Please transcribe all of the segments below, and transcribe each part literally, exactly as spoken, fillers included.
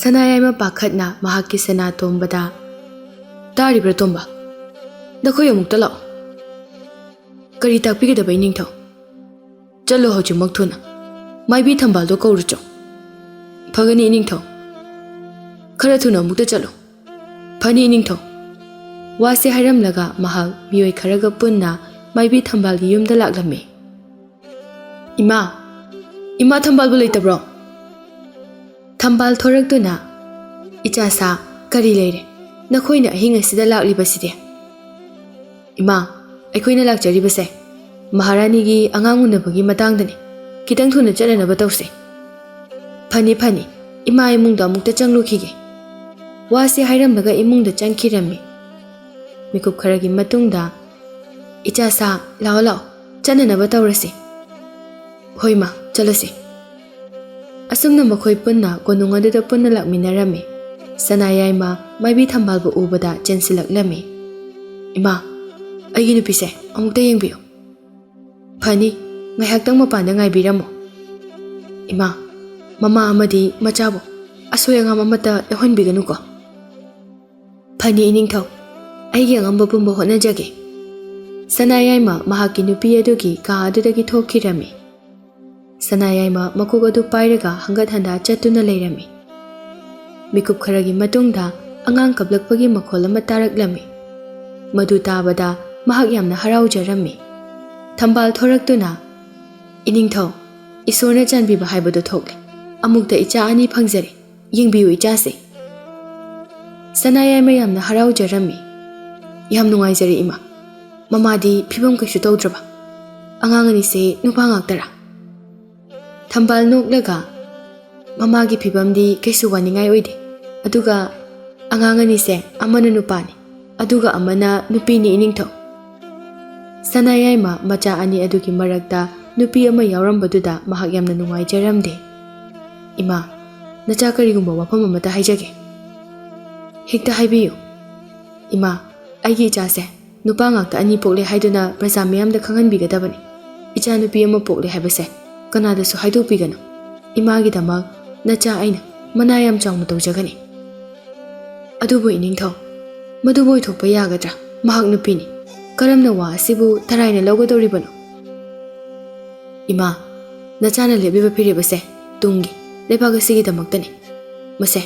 ꯁꯅꯥꯌꯥꯏꯃ ꯄꯥꯈꯠꯅ ꯃꯍꯥꯛꯀꯤ ꯁꯅꯥꯇꯣꯝꯕꯗ, "ꯇꯥꯔꯤꯕ꯭ꯔꯥ ꯇꯣꯝꯕ? ꯅꯈꯣꯏ ꯑꯃꯨꯛꯇ ꯂꯥꯛꯑꯣ꯫" "ꯀꯔꯤ ꯇꯥꯛꯄꯤꯒꯗꯕ ꯏꯅꯤꯡꯊꯧ?" "ꯆꯠꯂꯣ ꯍꯧꯖꯤꯛꯃꯛ ꯊꯨꯅ꯫ ꯃꯥꯏꯕꯤ ꯊꯝꯕꯥꯜꯗꯣ ꯀꯧꯔꯨꯆꯣ꯫" "ꯐꯒꯅꯤ ꯏꯅꯤꯡꯊꯧ꯫" "ꯈꯔ ꯊꯨꯅ ꯑꯃꯨꯛꯇ ꯆꯠꯂꯨ꯫" "ꯐꯅꯤ ꯏꯅꯤꯡꯊꯧ꯫" ꯋꯥꯁꯤ ꯍꯥꯏꯔꯝꯂꯒ ꯃꯍꯥꯛ ꯃꯤꯑꯣꯏ ꯈꯔꯒ ꯄꯨꯟꯅ ꯃꯥꯏꯕꯤ ꯊꯝꯕꯥꯜꯒꯤ ꯌꯨꯝꯗ ꯂꯥꯛꯂꯝꯃꯤ꯫ "ꯏꯃꯥ, ꯏꯃꯥ ꯊꯝꯕꯥꯜꯕꯨ ꯂꯩꯇꯕ꯭ꯔꯣ?" ꯊꯝꯕꯥꯜ ꯊꯣꯔꯛꯇꯨꯅ, "ꯏꯆꯥꯁꯥ, ꯀꯔꯤ ꯂꯩꯔꯦ? ꯅꯈꯣꯏꯅ ꯑꯍꯤꯡ ꯑꯁꯤꯗ ꯂꯥꯛꯂꯤꯕꯁꯤꯗꯤ?" "ꯏꯃꯥ, ꯑꯩꯈꯣꯏꯅ ꯂꯥꯛꯆꯔꯤꯕꯁꯦ ꯃꯍꯥꯔꯥꯅꯤꯒꯤ ꯑꯉꯥꯡ ꯎꯅꯕꯒꯤ ꯃꯇꯥꯡꯗꯅꯤ꯫ ꯈꯤꯇꯪ ꯊꯨꯅ ꯆꯠꯅꯅꯕ ꯇꯧꯁꯤ꯫" "ꯐꯅꯤ, ꯐꯅꯤ꯫ ꯏꯃꯥ ꯏꯃꯨꯡꯗ ꯑꯃꯨꯛꯇ ꯆꯪꯂꯨꯈꯤꯒꯦ꯫" ꯋꯥꯁꯤ ꯍꯥꯏꯔꯝꯂꯒ ꯏꯃꯨꯡꯗ ꯆꯪꯈꯤꯔꯝꯃꯤ꯫ ꯃꯤꯀꯨꯞ ꯈꯔꯒꯤ ꯃꯇꯨꯡꯗ, "ꯏꯆꯥꯁꯥ, ꯂꯥꯛꯑꯣ, ꯂꯥꯛꯑꯣ, ꯆꯠꯅꯅꯕ ꯇꯧꯔꯁꯤ꯫" "ꯍꯣꯏ ꯃꯥ, ꯆꯠꯂꯁꯤ꯫" ꯑꯁꯨꯝꯅ ꯃꯈꯣꯏ ꯄꯨꯟꯅ ꯀꯣꯅꯨꯡ ꯑꯗꯨꯗ ꯄꯨꯟꯅ ꯂꯥꯛꯃꯤꯟꯅꯔꯝꯃꯤ꯫ ꯁꯅꯥꯌꯥꯏꯃ ꯃꯥꯏꯕꯤ ꯊꯝꯕꯥꯜꯕꯨ ꯎꯕꯗ ꯆꯦꯟꯁꯤꯜꯂꯛꯂꯝꯃꯤ꯫ "ꯏꯃꯥ, ꯑꯩꯒꯤ ꯅꯨꯄꯤꯁꯦ ꯑꯃꯨꯛꯇ ꯌꯦꯡꯕꯤꯌꯨ꯫" "ꯐꯅꯤ, ꯉꯥꯏꯍꯥꯛꯇꯪ ꯃꯄꯥꯟꯗ ꯉꯥꯏꯕꯤꯔꯝꯃꯨ꯫" "ꯏꯃꯥ, ꯃꯃꯥ ꯑꯃꯗꯤ ꯃꯆꯥꯕꯨ ꯑꯁꯣꯏ ꯑꯉꯥꯝ ꯑꯃꯠꯇ ꯌꯥꯎꯍꯟꯕꯤꯒꯅꯨꯀꯣ꯫" "ꯐꯅꯤ ꯏꯅꯤꯡꯊꯧ, ꯑꯩꯒꯤ ꯑꯉꯝꯕ ꯄꯨꯝꯕ ꯍꯣꯠꯅꯖꯒꯦ꯫" ꯁꯅꯥꯌꯥꯏꯃ ꯃꯍꯥꯛꯀꯤ ꯅꯨꯄꯤ ꯑꯗꯨꯒꯤ ꯀꯥ ꯑꯗꯨꯗꯒꯤ ꯊꯣꯛꯈꯤꯔꯝꯃꯤ꯫ ꯁꯅꯥꯌꯥꯏꯃ ꯃꯀꯣꯛ ꯑꯗꯨ ꯄꯥꯏꯔꯒ ꯍꯪꯒꯠ ꯍꯟꯗꯥ ꯆꯠꯇꯨꯅ ꯂꯩꯔꯝꯃꯤ꯫ ꯃꯤꯀꯨꯞ ꯈꯔꯒꯤ ꯃꯇꯨꯡꯗ ꯑꯉꯥꯡ ꯀꯞꯂꯛꯄꯒꯤ ꯃꯈꯣꯜ ꯑꯃ ꯇꯥꯔꯛꯂꯝꯃꯤ꯫ ꯃꯗꯨ ꯇꯥꯕꯗ ꯃꯍꯥꯛ ꯌꯥꯝꯅ ꯍꯔꯥꯎꯖꯔꯝꯃꯤ꯫ ꯊꯝꯕꯥꯜ ꯊꯣꯔꯛꯇꯨꯅ, "ꯏꯅꯤꯡꯊꯧ, ꯏꯁꯣꯔꯅ ꯆꯥꯟꯕꯤꯕ ꯍꯥꯏꯕꯗꯨ ꯊꯣꯛꯂꯦ꯫ ꯑꯃꯨꯛꯇ ꯏꯆꯥ ꯑꯅꯤ ꯐꯪꯖꯔꯦ꯫ ꯌꯦꯡꯕꯤꯌꯨ ꯏꯆꯥꯁꯦ꯫" ꯁꯅꯥꯌꯥꯏꯃ ꯌꯥꯝꯅ ꯍꯔꯥꯎꯖꯔꯝꯃꯤ꯫ "ꯌꯥꯝ ꯅꯨꯡꯉꯥꯏꯖꯔꯦ ꯏꯃꯥ꯫ ꯃꯃꯥꯗꯤ ꯐꯤꯕꯝ ꯀꯩꯁꯨ ꯇꯧꯗ꯭ꯔꯕ? ꯑꯉꯥꯡ ꯑꯅꯤꯁꯦ ꯅꯨꯄꯥ ꯉꯥꯛꯇꯔꯥ?" ꯊꯝꯕꯥꯜ ꯅꯣꯛꯂꯒ, "ꯃꯃꯥꯒꯤ ꯐꯤꯕꯝꯗꯤ ꯀꯩꯁꯨ ꯋꯥꯅꯤꯡꯉꯥꯏ ꯑꯣꯏꯗꯦ꯫ ꯑꯗꯨꯒ ꯑꯉꯥꯡ ꯑꯅꯤꯁꯦ ꯑꯃꯅ ꯅꯨꯄꯥꯅꯤ, ꯑꯗꯨꯒ ꯑꯃꯅ ꯅꯨꯄꯤꯅꯤ ꯏꯅꯤꯡꯊꯧ꯫" ꯁꯅꯥꯌꯥꯏꯃ ꯃꯆꯥ ꯑꯅꯤ ꯑꯗꯨꯒꯤ ꯃꯔꯛꯇ ꯅꯨꯄꯤ ꯑꯃ ꯌꯥꯎꯔꯝꯕꯗꯨꯗ ꯃꯍꯥꯛ ꯌꯥꯝꯅ ꯅꯨꯡꯉꯥꯏꯖꯔꯝꯗꯦ꯫ "ꯏꯃꯥ, ꯅꯆꯥ ꯀꯔꯤꯒꯨꯝꯕ ꯋꯥꯐꯝ ꯑꯃꯇ ꯍꯥꯏꯖꯒꯦ꯫" "ꯍꯦꯛꯇ ꯍꯥꯏꯕꯤꯌꯨ꯫" "ꯏꯃꯥ, ꯑꯩꯒꯤ ꯏꯆꯥꯁꯦ ꯅꯨꯄꯥ ꯉꯥꯛꯇ ꯑꯅꯤ ꯄꯣꯛꯂꯦ ꯍꯥꯏꯗꯨꯅ ꯄ꯭ꯔꯖꯥ ꯃꯤꯌꯥꯝꯗ ꯈꯪꯍꯟꯕꯤꯒꯗꯕꯅꯤ꯫ ꯏꯆꯥ ꯅꯨꯄꯤ ꯑꯃ ꯄꯣꯛꯂꯦ ꯍꯥꯏꯕꯁꯦ ꯀꯅꯥꯗꯁꯨ ꯍꯥꯏꯗꯣꯛꯄꯤꯒꯅꯨ꯫ ꯏꯃꯥꯒꯤꯗꯃꯛ ꯅꯆꯥ ꯑꯩꯅ ꯃꯅꯥ ꯌꯥꯝ ꯆꯥꯎꯅ ꯇꯧꯖꯒꯅꯤ꯫ ꯑꯗꯨꯕꯨ ꯏꯅꯤꯡꯊꯧ, ꯃꯗꯨꯕꯨ ꯑꯣꯏꯊꯣꯛꯄ ꯌꯥꯒꯗ꯭ꯔꯥ? ꯃꯍꯥꯛ ꯅꯨꯄꯤꯅꯤ꯫ ꯀꯔꯝꯅ ꯋꯥ ꯑꯁꯤꯕꯨ ꯇꯔꯥꯏꯅ ꯂꯧꯒꯗꯧꯔꯤꯕꯅꯣ? ꯏꯃꯥ, ꯅꯆꯥꯅ ꯂꯦꯞꯂꯤꯕ ꯐꯤꯔꯦꯞ ꯑꯁꯦ ꯇꯨꯡꯒꯤ ꯂꯩꯕꯥꯛ ꯑꯁꯤꯒꯤꯗꯃꯛꯇꯅꯤ꯫ ꯃꯁꯦ,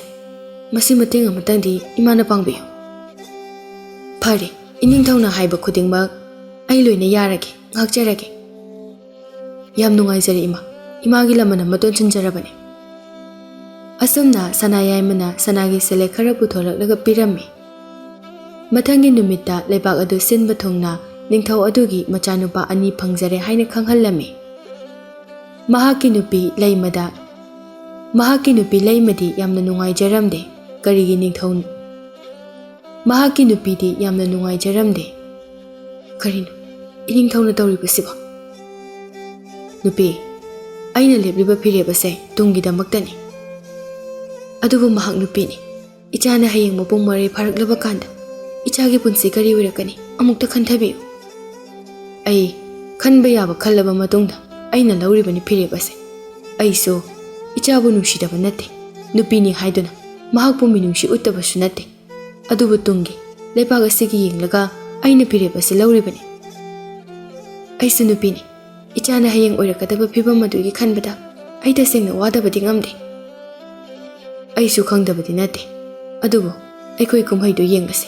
ꯃꯁꯤ ꯃꯇꯦꯡ ꯑꯃꯇꯪꯗꯤ ꯏꯃꯥꯅ ꯄꯥꯡꯕꯤꯌꯨ꯫ ꯐꯔꯦ, ꯏꯅꯤꯡꯊꯧꯅ ꯍꯥꯏꯕ ꯈꯨꯗꯤꯡꯃꯛ ꯑꯩ ꯂꯣꯏꯅ ꯌꯥꯔꯒꯦ, ꯉꯥꯛꯆꯔꯒꯦ꯫ ꯌꯥꯝ ꯅꯨꯡꯉꯥꯏꯖꯔꯦ ꯏꯃꯥ, ꯏꯃꯥꯒꯤ ꯂꯃꯟ ꯑꯃ ꯇꯣꯟꯁꯤꯟꯖꯔꯕꯅꯤ꯫ ꯑꯁꯨꯝꯅ ꯁꯅꯥ ꯌꯥꯏꯃꯅ ꯁꯅꯥꯒꯤ ꯁꯦꯂꯦꯛ ꯈꯔ ꯄꯨꯊꯣꯔꯛꯂꯒ ꯄꯤꯔꯝꯃꯤ꯫ ꯃꯊꯪꯒꯤ ꯅꯨꯃꯤꯠꯇ ꯂꯩꯕꯥꯛ ꯑꯗꯨ ꯁꯤꯟꯕ ꯊꯨꯡꯅ ꯅꯤꯡꯊꯧ ꯑꯗꯨꯒꯤ ꯃꯆꯥꯅꯨꯄꯥ ꯑꯅꯤ ꯐꯪꯖꯔꯦ ꯍꯥꯏꯅ ꯈꯪꯍꯜꯂꯝꯃꯤ꯫ ꯃꯍꯥꯛꯀꯤ ꯅꯨꯄꯤ ꯂꯩꯃꯗ, ꯃꯍꯥꯛꯀꯤ ꯅꯨꯄꯤ ꯂꯩꯃꯗꯤ ꯌꯥꯝꯅ ꯅꯨꯡꯉꯥꯏꯖꯔꯝꯗꯦ꯫ ꯀꯔꯤꯒꯤ ꯅꯤꯡꯊꯧ, ꯃꯍꯥꯛꯀꯤ ꯅꯨꯄꯤꯗꯤ ꯌꯥꯝꯅ ꯅꯨꯡꯉꯥꯏꯖꯔꯝꯗꯦ꯫ ꯀꯔꯤꯅꯣ ꯏꯅꯤꯡꯊꯧꯅ ꯇꯧꯔꯤꯕꯁꯤꯕꯣ? ꯅꯨꯄꯤ, ꯑꯩꯅ ꯂꯦꯞꯂꯤꯕ ꯐꯤꯔꯦꯞ ꯑꯁꯦ ꯇꯨꯡꯒꯤꯗꯃꯛꯇꯅꯤ꯫ ꯑꯗꯨꯕꯨ ꯃꯍꯥꯛ ꯅꯨꯄꯤꯅꯤ꯫ ꯏꯆꯥꯅ ꯍꯌꯦꯡ ꯃꯄꯨꯡ ꯃꯔꯩ ꯐꯥꯔꯛꯂꯕ ꯀꯥꯟꯗ ꯏꯆꯥꯒꯤ ꯄꯨꯟꯁꯤ ꯀꯔꯤ ꯑꯣꯏꯔꯛꯀꯅꯤ? ꯑꯃꯨꯛꯇ ꯈꯟꯊꯕꯤꯌꯨ꯫ ꯑꯩ ꯈꯟꯕ ꯌꯥꯕ ꯈꯜꯂꯕ ꯃꯇꯨꯡꯗ ꯑꯩꯅ ꯂꯧꯔꯤꯕꯅꯤ ꯐꯤꯔꯦꯞ ꯑꯁꯦ꯫ ꯑꯩꯁꯨ ꯏꯆꯥꯕꯨ ꯅꯨꯡꯁꯤꯗꯕ ꯅꯠꯇꯦ꯫ ꯅꯨꯄꯤꯅꯤ ꯍꯥꯏꯗꯨꯅ ꯃꯍꯥꯛꯄꯨ ꯃꯤꯅꯨꯡꯁꯤ ꯎꯠꯇꯕꯁꯨ ꯅꯠꯇꯦ꯫ ꯑꯗꯨꯕꯨ ꯇꯨꯡꯒꯤ ꯂꯩꯕꯥꯛ ꯑꯁꯤꯒꯤ ꯌꯦꯡꯂꯒ ꯑꯩꯅ ꯐꯤꯔꯦꯞ ꯑꯁꯤ ꯂꯧꯔꯤꯕꯅꯤ꯫ ꯑꯩꯁꯨ ꯅꯨꯄꯤꯅꯤ꯫ ꯏꯆꯥꯅ ꯍꯌꯦꯡ ꯑꯣꯏꯔꯛꯀꯗꯕ ꯐꯤꯕꯝ ꯑꯗꯨꯒꯤ ꯈꯟꯕꯗ ꯑꯩ ꯇꯁꯦꯡꯅ ꯋꯥꯗꯕꯗꯤ ꯉꯝꯗꯦ꯫ ꯑꯩꯁꯨ ꯈꯪꯗꯕꯗꯤ ꯅꯠꯇꯦ꯫ ꯑꯗꯨꯕꯨ ꯑꯩꯈꯣꯏ ꯀꯨꯝꯍꯩꯗꯨ ꯌꯦꯡꯂꯁꯤ꯫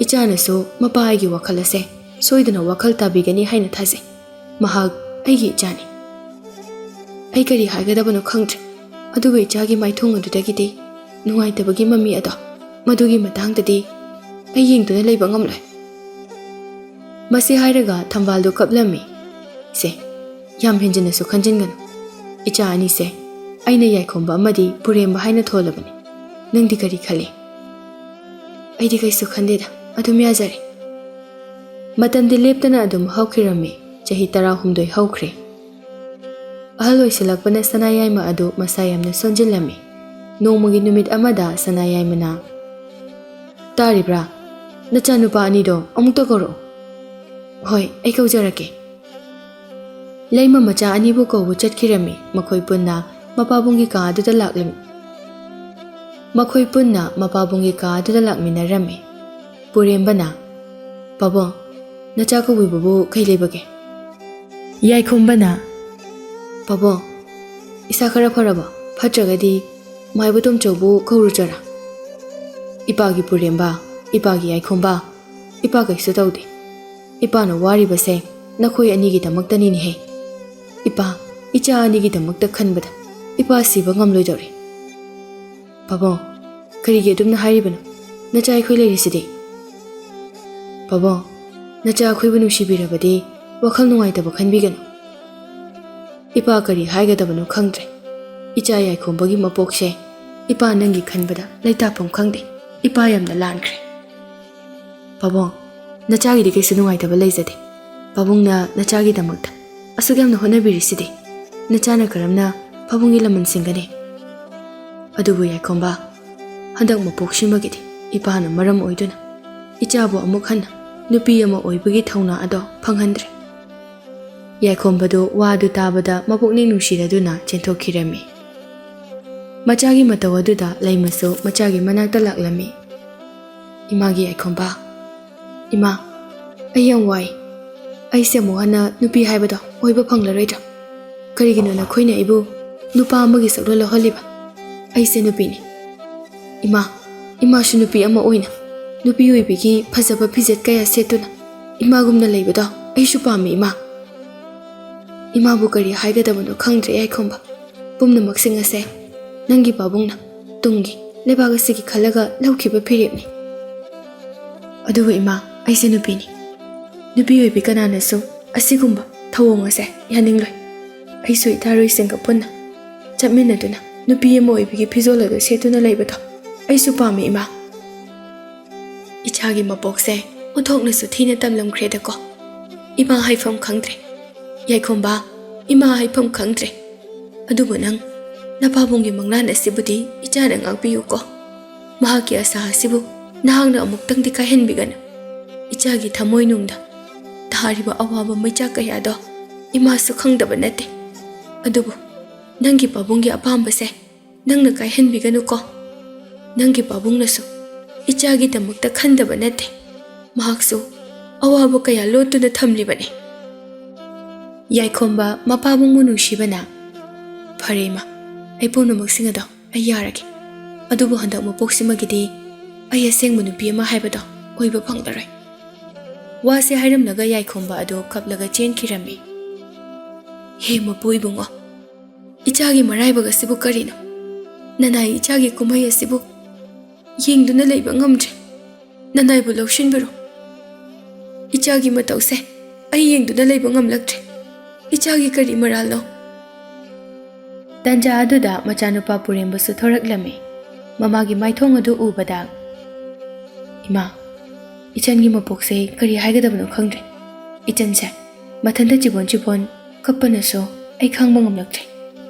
ꯏꯆꯥꯅꯁꯨ ꯃꯄꯥ ꯑꯩꯒꯤ ꯋꯥꯈꯜ ꯑꯁꯦ ꯁꯣꯏꯗꯅ ꯋꯥꯈꯜ ꯇꯥꯕꯤꯒꯅꯤ ꯍꯥꯏꯅ ꯊꯥꯖꯩ꯫ ꯃꯍꯥꯛ ꯑꯩꯒꯤ ꯏꯆꯥꯅꯤ꯫ ꯑꯩ ꯀꯔꯤ ꯍꯥꯏꯒꯗꯕꯅꯣ ꯈꯪꯗ꯭ꯔꯦ꯫ ꯑꯗꯨꯒ ꯏꯆꯥꯒꯤ ꯃꯥꯏꯊꯣꯡ ꯑꯗꯨꯗꯒꯤꯗꯤ ꯅꯨꯡꯉꯥꯏꯇꯕꯒꯤ ꯃꯃꯤ ꯑꯗꯣ, ꯃꯗꯨꯒꯤ ꯃꯇꯥꯡꯗꯗꯤ ꯑꯩ ꯌꯦꯡꯗꯨꯅ ꯂꯩꯕ ꯉꯝꯂꯣꯏ꯫ ꯃꯁꯤ ꯍꯥꯏꯔꯒ ꯊꯝꯕꯥꯜꯗꯨ ꯀꯞꯂꯝꯃꯤ꯫ ꯁꯦ, ꯌꯥꯝ ꯍꯦꯟꯖꯤꯟꯅꯁꯨ ꯈꯟꯖꯤꯟꯒꯅꯨ꯫ ꯏꯆꯥ ꯑꯅꯤꯁꯦ ꯑꯩꯅ ꯌꯥꯏꯈꯣꯝꯕ ꯑꯃꯗꯤ ꯄꯨꯔꯦꯝꯕ ꯍꯥꯏꯅ ꯊꯣꯜꯂꯕꯅꯤ꯫ ꯅꯪꯗꯤ ꯀꯔꯤ ꯈꯜꯂꯤ? ꯑꯩꯗꯤ ꯀꯩꯁꯨ ꯈꯟꯗꯦꯗ, ꯑꯗꯨꯝ ꯌꯥꯖꯔꯦ꯫ ꯃꯇꯝꯗꯤ ꯂꯦꯞꯇꯅ ꯑꯗꯨꯝ ꯍꯧꯈꯤꯔꯝꯃꯤ꯫ ꯆꯍꯤ ꯇꯔꯥꯍꯨꯝꯗꯣꯏ ꯍꯧꯈ꯭ꯔꯦ꯫ ꯑꯍꯜ ꯑꯣꯏꯁꯤꯜꯂꯛꯄꯅ ꯁꯅꯥ ꯌꯥꯏꯃ ꯑꯗꯨ ꯃꯁꯥ ꯌꯥꯝꯅ ꯁꯣꯟꯖꯤꯜꯂꯝꯃꯤ꯫ ꯅꯣꯡꯃꯒꯤ ꯅꯨꯃꯤꯠ ꯑꯃꯗ ꯁꯅꯥ ꯌꯥꯏꯃꯅ, "ꯇꯥꯔꯤꯕ꯭ꯔꯥ? ꯅꯆꯥꯅꯨꯄꯥ ꯑꯅꯤꯗꯣ ꯑꯃꯨꯛꯇ ꯀꯧꯔꯛꯎ꯫" "ꯍꯣꯏ, ꯑꯩ ꯀꯧꯖꯔꯛꯀꯦ꯫" ꯂꯩꯃ ꯃꯆꯥ ꯑꯅꯤꯕꯨ ꯀꯧꯕ ꯆꯠꯈꯤꯔꯝꯃꯤ꯫ ꯃꯈꯣꯏ ꯄꯨꯟꯅ ꯃꯄꯥꯕꯨꯡꯒꯤ ꯀꯥ ꯑꯗꯨꯗ ꯂꯥꯛꯂꯝꯃꯤ꯫ ꯃꯈꯣꯏ ꯄꯨꯟꯅ ꯃꯄꯥꯕꯨꯡꯒꯤ ꯀꯥ ꯑꯗꯨꯗ ꯂꯥꯛꯃꯤꯟꯅꯔꯝꯃꯤ꯫ ꯄꯨꯔꯦꯝꯕꯅ, "ꯄꯥꯕꯨꯡ, ꯅꯆꯥ ꯀꯧꯕꯤꯕꯕꯨ ꯀꯩ ꯂꯩꯕꯒꯦ?" ꯌꯥꯏꯈꯣꯝꯕꯅ, "ꯄꯥꯕꯨꯡ, ꯏꯁꯥ ꯈꯔ ꯐꯔꯕꯣ? ꯐꯠꯇ꯭ꯔꯒꯗꯤ ꯃꯥꯏꯕ ꯇꯣꯝꯆꯧꯕꯨ ꯀꯧꯔꯨꯆꯣꯔꯥ?" "ꯏꯄꯥꯒꯤ ꯄꯨꯔꯦꯝꯕ, ꯏꯄꯥꯒꯤ ꯌꯥꯏꯈꯣꯝꯕ, ꯏꯄꯥ ꯀꯩꯁꯨ ꯇꯧꯗꯦ꯫ ꯏꯄꯥꯅ ꯋꯥꯔꯤꯕꯁꯦ ꯅꯈꯣꯏ ꯑꯅꯤꯒꯤꯗꯃꯛꯇꯅꯤꯅꯦꯍꯦ꯫ ꯏꯄꯥ, ꯏꯆꯥ ꯑꯅꯤꯒꯤꯗꯃꯛꯇ ꯈꯟꯕꯗ ꯏꯄꯥ ꯁꯤꯕ ꯉꯝꯂꯣꯏꯗꯧꯔꯦ꯫ ꯄꯥꯕꯨꯡ, ꯀꯔꯤꯒꯤ ꯑꯗꯨꯝꯅ ꯍꯥꯏꯔꯤꯕꯅꯣ? ꯅꯆꯥ ꯑꯩꯈꯣꯏ ꯂꯩꯔꯤꯁꯤꯗꯤ꯫" "ꯄꯥꯕꯨꯡ, ꯅꯆꯥ ꯑꯩꯈꯣꯏꯕꯨ ꯅꯨꯡꯁꯤꯕꯤꯔꯕꯗꯤ ꯋꯥꯈꯜ ꯅꯨꯡꯉꯥꯏꯇꯕ ꯈꯟꯕꯤꯒꯅꯨ꯫ ꯏꯄꯥ ꯀꯔꯤ ꯍꯥꯏꯒꯗꯕꯅꯣ ꯈꯪꯗ꯭ꯔꯦ꯫ ꯏꯆꯥ ꯌꯥꯏꯈꯣꯝꯕꯒꯤ ꯃꯄꯣꯛꯁꯦ ꯏꯄꯥ ꯅꯪꯒꯤ ꯈꯟꯕꯗ ꯂꯩꯇꯥꯐꯝ ꯈꯪꯗꯦ꯫ ꯏꯄꯥ ꯌꯥꯝꯅ ꯂꯥꯟꯈ꯭ꯔꯦ꯫" "ꯄꯥꯕꯨꯡ, ꯅꯆꯥꯒꯤꯗꯤ ꯀꯩꯁꯨ ꯅꯨꯡꯉꯥꯏꯇꯕ ꯂꯩꯖꯗꯦ꯫ ꯄꯥꯕꯨꯡꯅ ꯅꯆꯥꯒꯤꯗꯃꯛꯇ ꯑꯁꯨꯛ ꯌꯥꯝꯅ ꯍꯣꯠꯅꯕꯤꯔꯤꯁꯤꯗꯤ, ꯅꯆꯥꯅ ꯀꯔꯝꯅ ꯄꯥꯕꯨꯡꯒꯤ ꯂꯃꯟ ꯁꯤꯡꯒꯅꯤ? ꯑꯗꯨꯕꯨ ꯌꯥꯏꯈꯣꯝꯕ, ꯍꯟꯗꯛ ꯃꯄꯣꯛꯁꯤꯃꯒꯤꯗꯤ ꯏꯄꯥꯅ ꯃꯔꯝ ꯑꯣꯏꯗꯨꯅ ꯏꯆꯥꯕꯨ ꯑꯃꯨꯛ ꯍꯟꯅ ꯅꯨꯄꯤ ꯑꯃ ꯑꯣꯏꯕꯒꯤ ꯊꯧꯅꯥ ꯑꯗꯣ ꯐꯪꯍꯟꯗ꯭ꯔꯦ꯫" ꯌꯥꯏꯈꯣꯝꯕꯗꯨ ꯋꯥꯗꯨ ꯇꯥꯕꯗ ꯃꯄꯨꯛꯅꯤꯡ ꯅꯨꯡꯁꯤꯔꯗꯨꯅ ꯆꯦꯟꯊꯣꯛꯈꯤꯔꯝꯃꯤ꯫ ꯃꯆꯥꯒꯤ ꯃꯇꯧ ꯑꯗꯨꯗ ꯂꯩꯃꯁꯨ ꯃꯆꯥꯒꯤ ꯃꯅꯥꯛꯇ ꯂꯥꯛꯂꯝꯃꯤ꯫ "ꯏꯃꯥꯒꯤ ꯌꯥꯏꯈꯣꯝꯕ, ꯏꯃꯥ, ꯑꯩ ꯌꯥꯝ ꯋꯥꯏ꯫ ꯑꯩꯁꯦ ꯑꯃꯨꯛ ꯍꯟꯅ ꯅꯨꯄꯤ ꯍꯥꯏꯕꯗꯣ ꯑꯣꯏꯕ ꯐꯪꯂꯔꯣꯏꯗ꯭ꯔꯥ? ꯀꯔꯤꯒꯤꯅꯣ ꯅꯈꯣꯏꯅ ꯑꯩꯕꯨ ꯅꯨꯄꯥ ꯑꯃꯒꯤ ꯁꯛꯂꯣꯟ ꯂꯧꯍꯜꯂꯤꯕ? ꯑꯩꯁꯦ ꯅꯨꯄꯤꯅꯤ꯫ ꯏꯃꯥ, ꯏꯃꯥꯁꯨ ꯅꯨꯄꯤ ꯑꯃ ꯑꯣꯏꯅ ꯅꯨꯄꯤ ꯑꯣꯏꯕꯤꯒꯤ ꯐꯖꯕ ꯐꯤꯖꯦꯠ ꯀꯌꯥ ꯁꯦꯠꯇꯨꯅ ꯏꯃꯥꯒꯨꯝꯅ ꯂꯩꯕꯗꯣ ꯑꯩꯁꯨ ꯄꯥꯝꯃꯤ, ꯏꯃꯥ꯫" "ꯏꯃꯥꯕꯨ ꯀꯔꯤ ꯍꯥꯏꯒꯗꯕꯅꯣ ꯈꯪꯗ꯭ꯔꯦ ꯌꯥꯏꯈꯣꯝꯕ꯫ ꯄꯨꯝꯅꯃꯛꯁꯤꯡ ꯑꯁꯦ ꯅꯪꯒꯤ ꯄꯥꯕꯨꯡꯅ ꯇꯨꯡꯒꯤ ꯂꯩꯕꯥꯛ ꯑꯁꯤꯒꯤ ꯈꯜꯂꯒ ꯂꯧꯈꯤꯕ ꯐꯤꯔꯦꯞꯅꯤ꯫ ꯑꯗꯨꯕꯨ ꯏꯃꯥ, ꯑꯩꯁꯦ ꯅꯨꯄꯤꯅꯤ꯫ ꯅꯨꯄꯤ ꯑꯣꯏꯕꯤ ꯀꯅꯥꯅꯁꯨ ꯑꯁꯤꯒꯨꯝꯕ ꯊꯧꯑꯣꯡ ꯑꯁꯦ ꯌꯥꯅꯤꯡꯂꯣꯏ꯫ ꯑꯩꯁꯨ ꯏꯇꯥꯔꯣꯏꯁꯤꯡꯒ ꯄꯨꯟꯅ ꯆꯠꯃꯤꯟꯅꯗꯨꯅ ꯅꯨꯄꯤ ꯑꯃ ꯑꯣꯏꯕꯤꯒꯤ ꯐꯤꯖꯣꯜ ꯑꯗꯨ ꯁꯦꯠꯇꯨꯅ ꯂꯩꯕꯗꯣ ꯑꯩꯁꯨ ꯄꯥꯝꯃꯤ, ꯏꯃꯥ꯫" ꯏꯆꯥꯒꯤ ꯃꯄꯣꯛꯁꯦ ꯑꯣꯟꯊꯣꯛꯅꯁꯨ ꯊꯤꯅ ꯇꯝꯂꯝꯈ꯭ꯔꯦꯗꯀꯣ꯫ ꯏꯃꯥ ꯍꯥꯏꯐꯝ ꯈꯪꯗ꯭ꯔꯦ꯫ ꯌꯥꯏꯈꯣꯝꯕ, ꯏꯃꯥ ꯍꯥꯏꯐꯝ ꯈꯪꯗ꯭ꯔꯦ꯫ ꯑꯗꯨꯕꯨ ꯅꯪ, ꯅꯄꯥꯕꯨꯡꯒꯤ ꯃꯪꯂꯥꯟ ꯑꯁꯤꯕꯨꯗꯤ ꯏꯆꯥꯅ ꯉꯥꯛꯄꯤꯌꯨꯀꯣ꯫ ꯃꯍꯥꯛꯀꯤ ꯑꯁꯥ ꯑꯁꯤꯕꯨ ꯅꯍꯥꯛꯅ ꯑꯃꯨꯛꯇꯪꯗꯤ ꯀꯥꯏꯍꯟꯕꯤꯒꯅꯨ꯫ ꯏꯆꯥꯒꯤ ꯊꯃꯣꯏꯅꯨꯡꯗ ꯇꯥꯔꯤꯕ ꯑꯋꯥꯕ ꯃꯩꯆꯥꯛ ꯀꯌꯥꯗꯣ ꯏꯃꯥꯁꯨ ꯈꯪꯗꯕ ꯅꯠꯇꯦ꯫ ꯑꯗꯨꯕꯨ ꯅꯪꯒꯤ ꯄꯥꯕꯨꯡꯒꯤ ꯑꯄꯥꯝꯕꯁꯦ ꯅꯪꯅ ꯀꯥꯏꯍꯟꯕꯤꯒꯅꯨꯀꯣ꯫ ꯅꯪꯒꯤ ꯄꯥꯕꯨꯡꯅꯁꯨ ꯏꯆꯥꯒꯤꯗꯃꯛꯇ ꯈꯟꯗꯕ ꯅꯠꯇꯦ꯫ ꯃꯍꯥꯛꯁꯨ ꯑꯋꯥꯕ ꯀꯌꯥ ꯂꯣꯠꯇꯨꯅ ꯊꯝꯂꯤꯕꯅꯤ꯫ ꯌꯥꯏꯈꯣꯝꯕ ꯃꯄꯥꯕꯨꯡꯕꯨ ꯅꯨꯡꯁꯤꯕꯅ, "ꯐꯔꯦ ꯏꯃꯥ, ꯑꯩ ꯄꯨꯝꯅꯃꯛꯁꯤꯡ ꯑꯗꯣ ꯑꯩ ꯌꯥꯔꯒꯦ꯫ ꯑꯗꯨꯕꯨ ꯍꯟꯗꯛ ꯃꯄꯣꯛꯁꯤꯃꯒꯤꯗꯤ ꯑꯩ ꯑꯁꯦꯡꯕ ꯅꯨꯄꯤ ꯑꯃ ꯍꯥꯏꯕꯗꯣ ꯑꯣꯏꯕ ꯐꯪꯂꯔꯣꯏ꯫" ꯋꯥꯁꯦ ꯍꯥꯏꯔꯝꯂꯒ ꯌꯥꯏꯈꯣꯝꯕ ꯑꯗꯨ ꯀꯞꯂꯒ ꯆꯦꯟꯈꯤꯔꯝꯃꯤ꯫ "ꯍꯦ ꯃꯄꯨ ꯏꯕꯨꯡꯉꯣ, ꯏꯆꯥꯒꯤ ꯃꯔꯥꯏꯕꯛ ꯑꯁꯤꯕꯨ ꯀꯔꯤꯅꯣ? ꯅꯅꯥꯏ ꯏꯆꯥꯒꯤ ꯀꯨꯝꯍꯩ ꯑꯁꯤꯕꯨ ꯌꯦꯡꯗꯨꯅ ꯂꯩꯕ ꯉꯝꯗ꯭ꯔꯦ꯫ ꯅꯅꯥꯏꯕꯨ ꯂꯧꯁꯤꯟꯕꯤꯔꯣ꯫ ꯏꯆꯥꯒꯤ ꯃꯇꯧꯁꯦ ꯑꯩ ꯌꯦꯡꯗꯨꯅ ꯂꯩꯕ ꯉꯝꯂꯛꯇ꯭ꯔꯦ꯫ ꯏꯆꯥꯒꯤ ꯀꯔꯤ ꯃꯔꯥꯜꯅꯣ?" ꯇꯟꯖꯥ ꯑꯗꯨꯗ ꯃꯆꯥꯅꯨꯄꯥ ꯄꯨꯔꯦꯝꯕꯁꯨ ꯊꯣꯔꯛꯂꯝꯃꯤ꯫ ꯃꯃꯥꯒꯤ ꯃꯥꯏꯊꯣꯡ ꯑꯗꯨ ꯎꯕꯗ, "ꯏꯃꯥ, ꯏꯆꯟꯒꯤ ꯃꯄꯣꯛꯁꯦ ꯀꯔꯤ ꯍꯥꯏꯒꯗꯕꯅꯣ ꯈꯪꯗ꯭ꯔꯦ꯫ ꯏꯆꯟꯁꯦ ꯃꯊꯟꯇ ꯆꯤꯕꯣꯟ ꯆꯤꯕꯣꯟ ꯀꯞꯄꯅꯁꯨ ꯑꯩ ꯈꯥꯡꯕ ꯉꯝꯂꯛꯇ꯭ꯔꯦ꯫